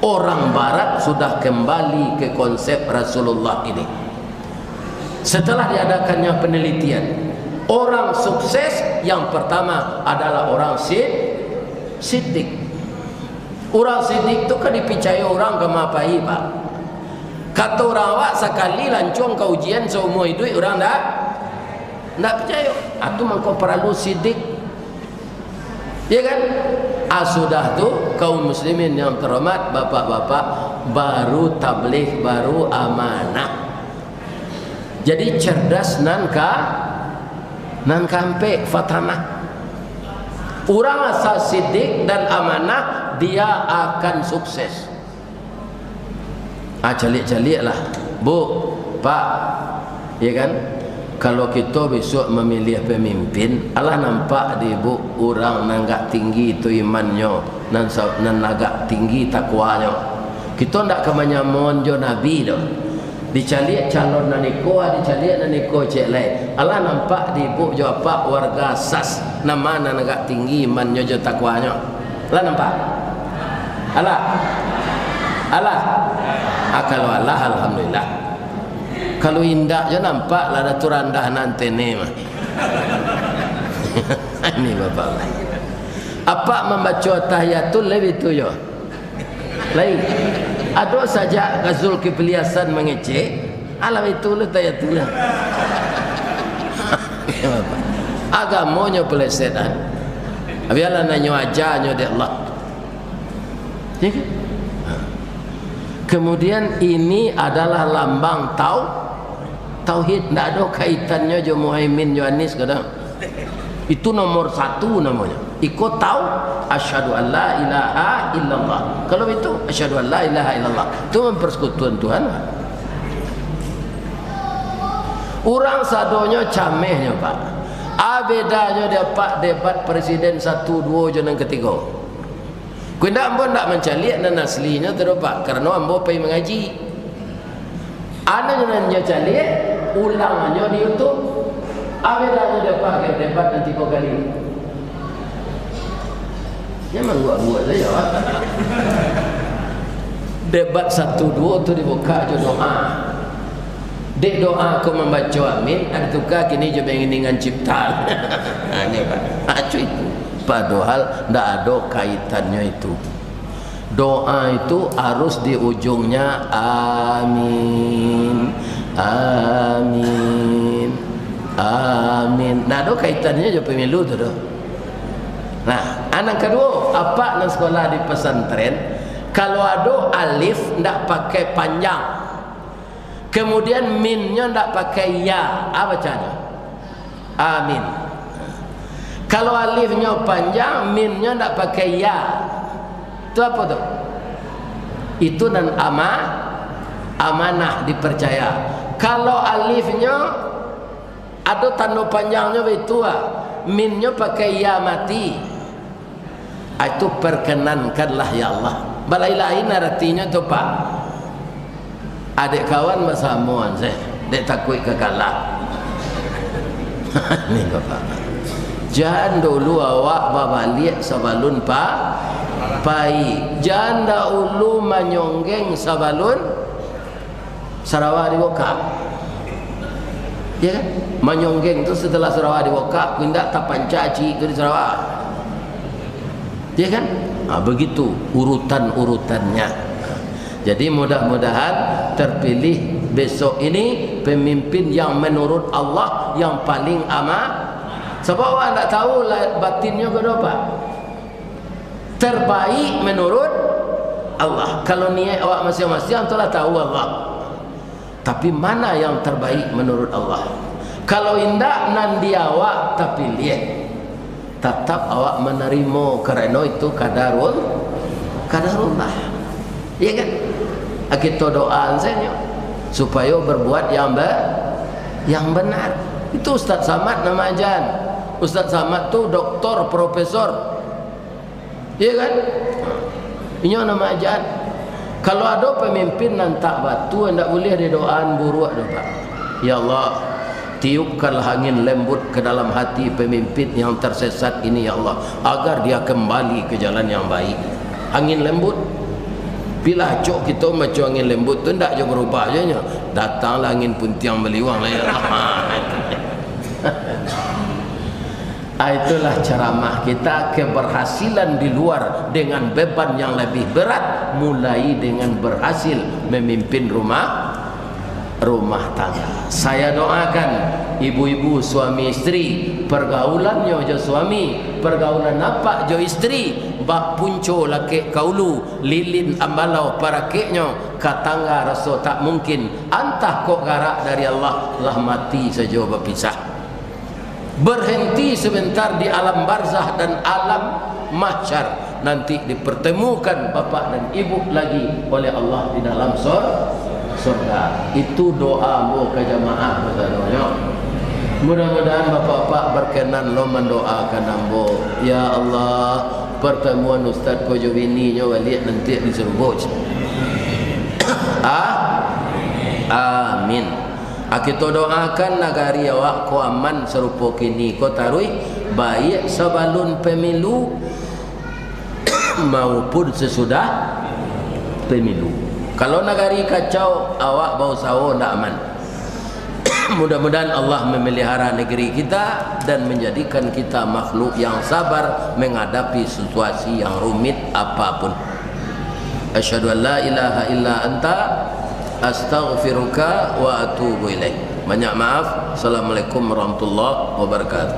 Orang Barat sudah kembali ke konsep Rasulullah ini. Setelah diadakannya penelitian, orang sukses yang pertama adalah orang sid-, sidik. Urang sidik tu kan dipicayo urang ka ma pai, Pak. Kato urang awak, sakali lancuang ka ujian saumua iduik urang ndak, ndak picayo. Ah, tu mangko paralu sidik. Ya kan? Ah, sudah tu, kaum muslimin yang terhormat, bapak-bapak, baru tabligh, baru amanah. Jadi, cerdas nan ka, nan kaampek, fatanah. Urang asa sidik dan amanah, dia akan sukses. Ah, caliak-caliaklah, Bu, Pak, ya kan? Kalau kito bisuak mamiliah pamimpin, alah nampak di Ibu urang nan agak tinggi tu imannyo, nan sa-, nan agak tinggi takwanyo. Kito ndak ka manyamoan jo Nabi doh. Dicaliak calon nan iko, ah, dicaliak nan iko ciek lai. Alah nampak di ibuk jo apak warga sas, nan ma nan agak tinggi imannyo jo takwanyo? Alah nampak? Alah? Alah? Ah, kalau alah, alhamdulillah. Kalau indak jo nampak lah, dah tu randah nan tene mah. Ini bapak. Apak mambaco tahiyatul lai itu yo. Lai. Ado sajak ka Zulkifli Hasan mangecek, alah itu lah tahiyatul lah. Agamonyo pelesetan. Biarlah nanyo ajanyo dek Allah. Ya kan? Kemudian ini adalah lambang tau-, tauhid. Ndak ado kaitannyo jo Muhaimin, jo Anies, kadang. Itu nomor satu namonyo. Iko tau, asyhadu an la ilaha illallah. Kalau itu, asyhadu an la ilaha illallah. Itu mempersekutuan Tuhan. Urang sadonyo camehnyo, Pak. A bedanyo dek Apak debat presiden satu, duo, jo nan katigo. Kok indak, ambo ndak mancaliak nan aslinyo tu doh, Pak, karano ambo pai mangaji. Anu nan nyo caliak, ulangannyo di YouTube. A bedanyo dek Apak ka debat nan tigo kali? Nyo mangguak-guak sajo. Debat satu duo tu dibukak jo doa. Dek doa ko mambaco amin, ado tuka kini jo banginingan cipta. Ha, ni, Pak. Ha, cu itu. Padohal ndak ado kaitannyo itu. Doa itu harus di ujungnya amin, amin, amin. Ndak ado kaitannyo jo pemilu tu doh. Nah, a nan kaduo, Apak nan sekolah di pesantren, kalau ado alif ndak pakai panjang, kemudian minnyo ndak pakai ya, a bacanyo? Amin. Kalau alifnyo panjang, minnyo ndak pakai ya, tu apo tu? Itu nan ama-, amanah, dipercaya. Kalau alifnyo ado tando panjangnyo baitu, ah, minnyo pakai ya mati. Ah, itu perkenankanlah, ya Allah. Balain-lain aratinyo tu, Pak. Adek kawan basamoan se, dek takuik ka kalah. Ni, Bapak. Jan dulu awak babaliak sabalun pa-, pai. Jan dahulu manyonggeng sabalun sarawa dibukak. Ya kan? Manyonggeng tu setelah sarawa dibukak, kok indak tapanca ciek tu di sarawa. Ya kan? Ha, begitu urutan-urutannya. Jadi, mudah-mudahan terpilih besok ini pemimpin yang menurut Allah yang paling ama-, sabab awak ndak tahu lah batinnyo kedo, Pak. Terbaik menurut Allah. Kalau niat awak masiang-masiang, tu lah tahu Allah. Tapi mana yang terbaik menurut Allah? Kalau indak nan di awak tapiliah, tatap awak manarimo, karano itu kadarul-, kadarullah. Iya kan? Ah, kito doaan sajo supayo berbuat yang ba-, yang benar. Itu Ustaz Samad namo ajan. Ustaz Samad tu doktor, profesor. Iya kan? Inyo namo ajan. Kalau ado pemimpin nan tak batua, ndak buliah didoaan buruak doh, Pak. Ya Allah, tiupkanlah angin lembut ke dalam hati pemimpin yang tersesat ini, ya Allah, agar dia kembali ke jalan yang baik. Angin lembut. Pilacok kito maco angin lembut tu ndak jo berubah jo nyo. Datanglah angin puntiang baliuang lah, ya Allah. Ah, itulah ceramah kita, keberhasilan di luar dengan beban yang lebih berat, mulai dengan berhasil memimpin rumah, rumah tangga. Saya doakan ibu-ibu suami isteri, pergaulannyo jo suami, pergaulan apak jo isteri, bak punco lakek ka ulu, lilin ambalau parakeknyo, ka tangga raso tak mungkin, antah kok garak dari Allah, lah mati sajo bapisah. Berhenti sebentar di alam barzah dan alam mahsyar. Nanti dipertemukan bapak dan ibu lagi oleh Allah di dalam sur-, surga. Itu doa ambo ka jamaah basadonyo. Mudah-mudahan bapak-bapak berkenan lo mandoakan ambo. Ya Allah, pertemuan ustaz ko jo bininyo baliak nanti di surga. Ah? Amin. Ah, kito doakan nagari awak ko aman sarupo kini ko taruih, baik sabalun pemilu maupun sasudah pemilu. Kalau nagari kacau, awak bausaho ndak aman. Mudah-mudahan Allah memelihara negeri kita dan menjadikan kita makhluk yang sabar menghadapi situasi yang rumit apapun. Asyhadu an la ilaha illa anta, astaghfiruka wa atubu ilaik. Banyak maaf. Assalamualaikum warahmatullahi wabarakatuh.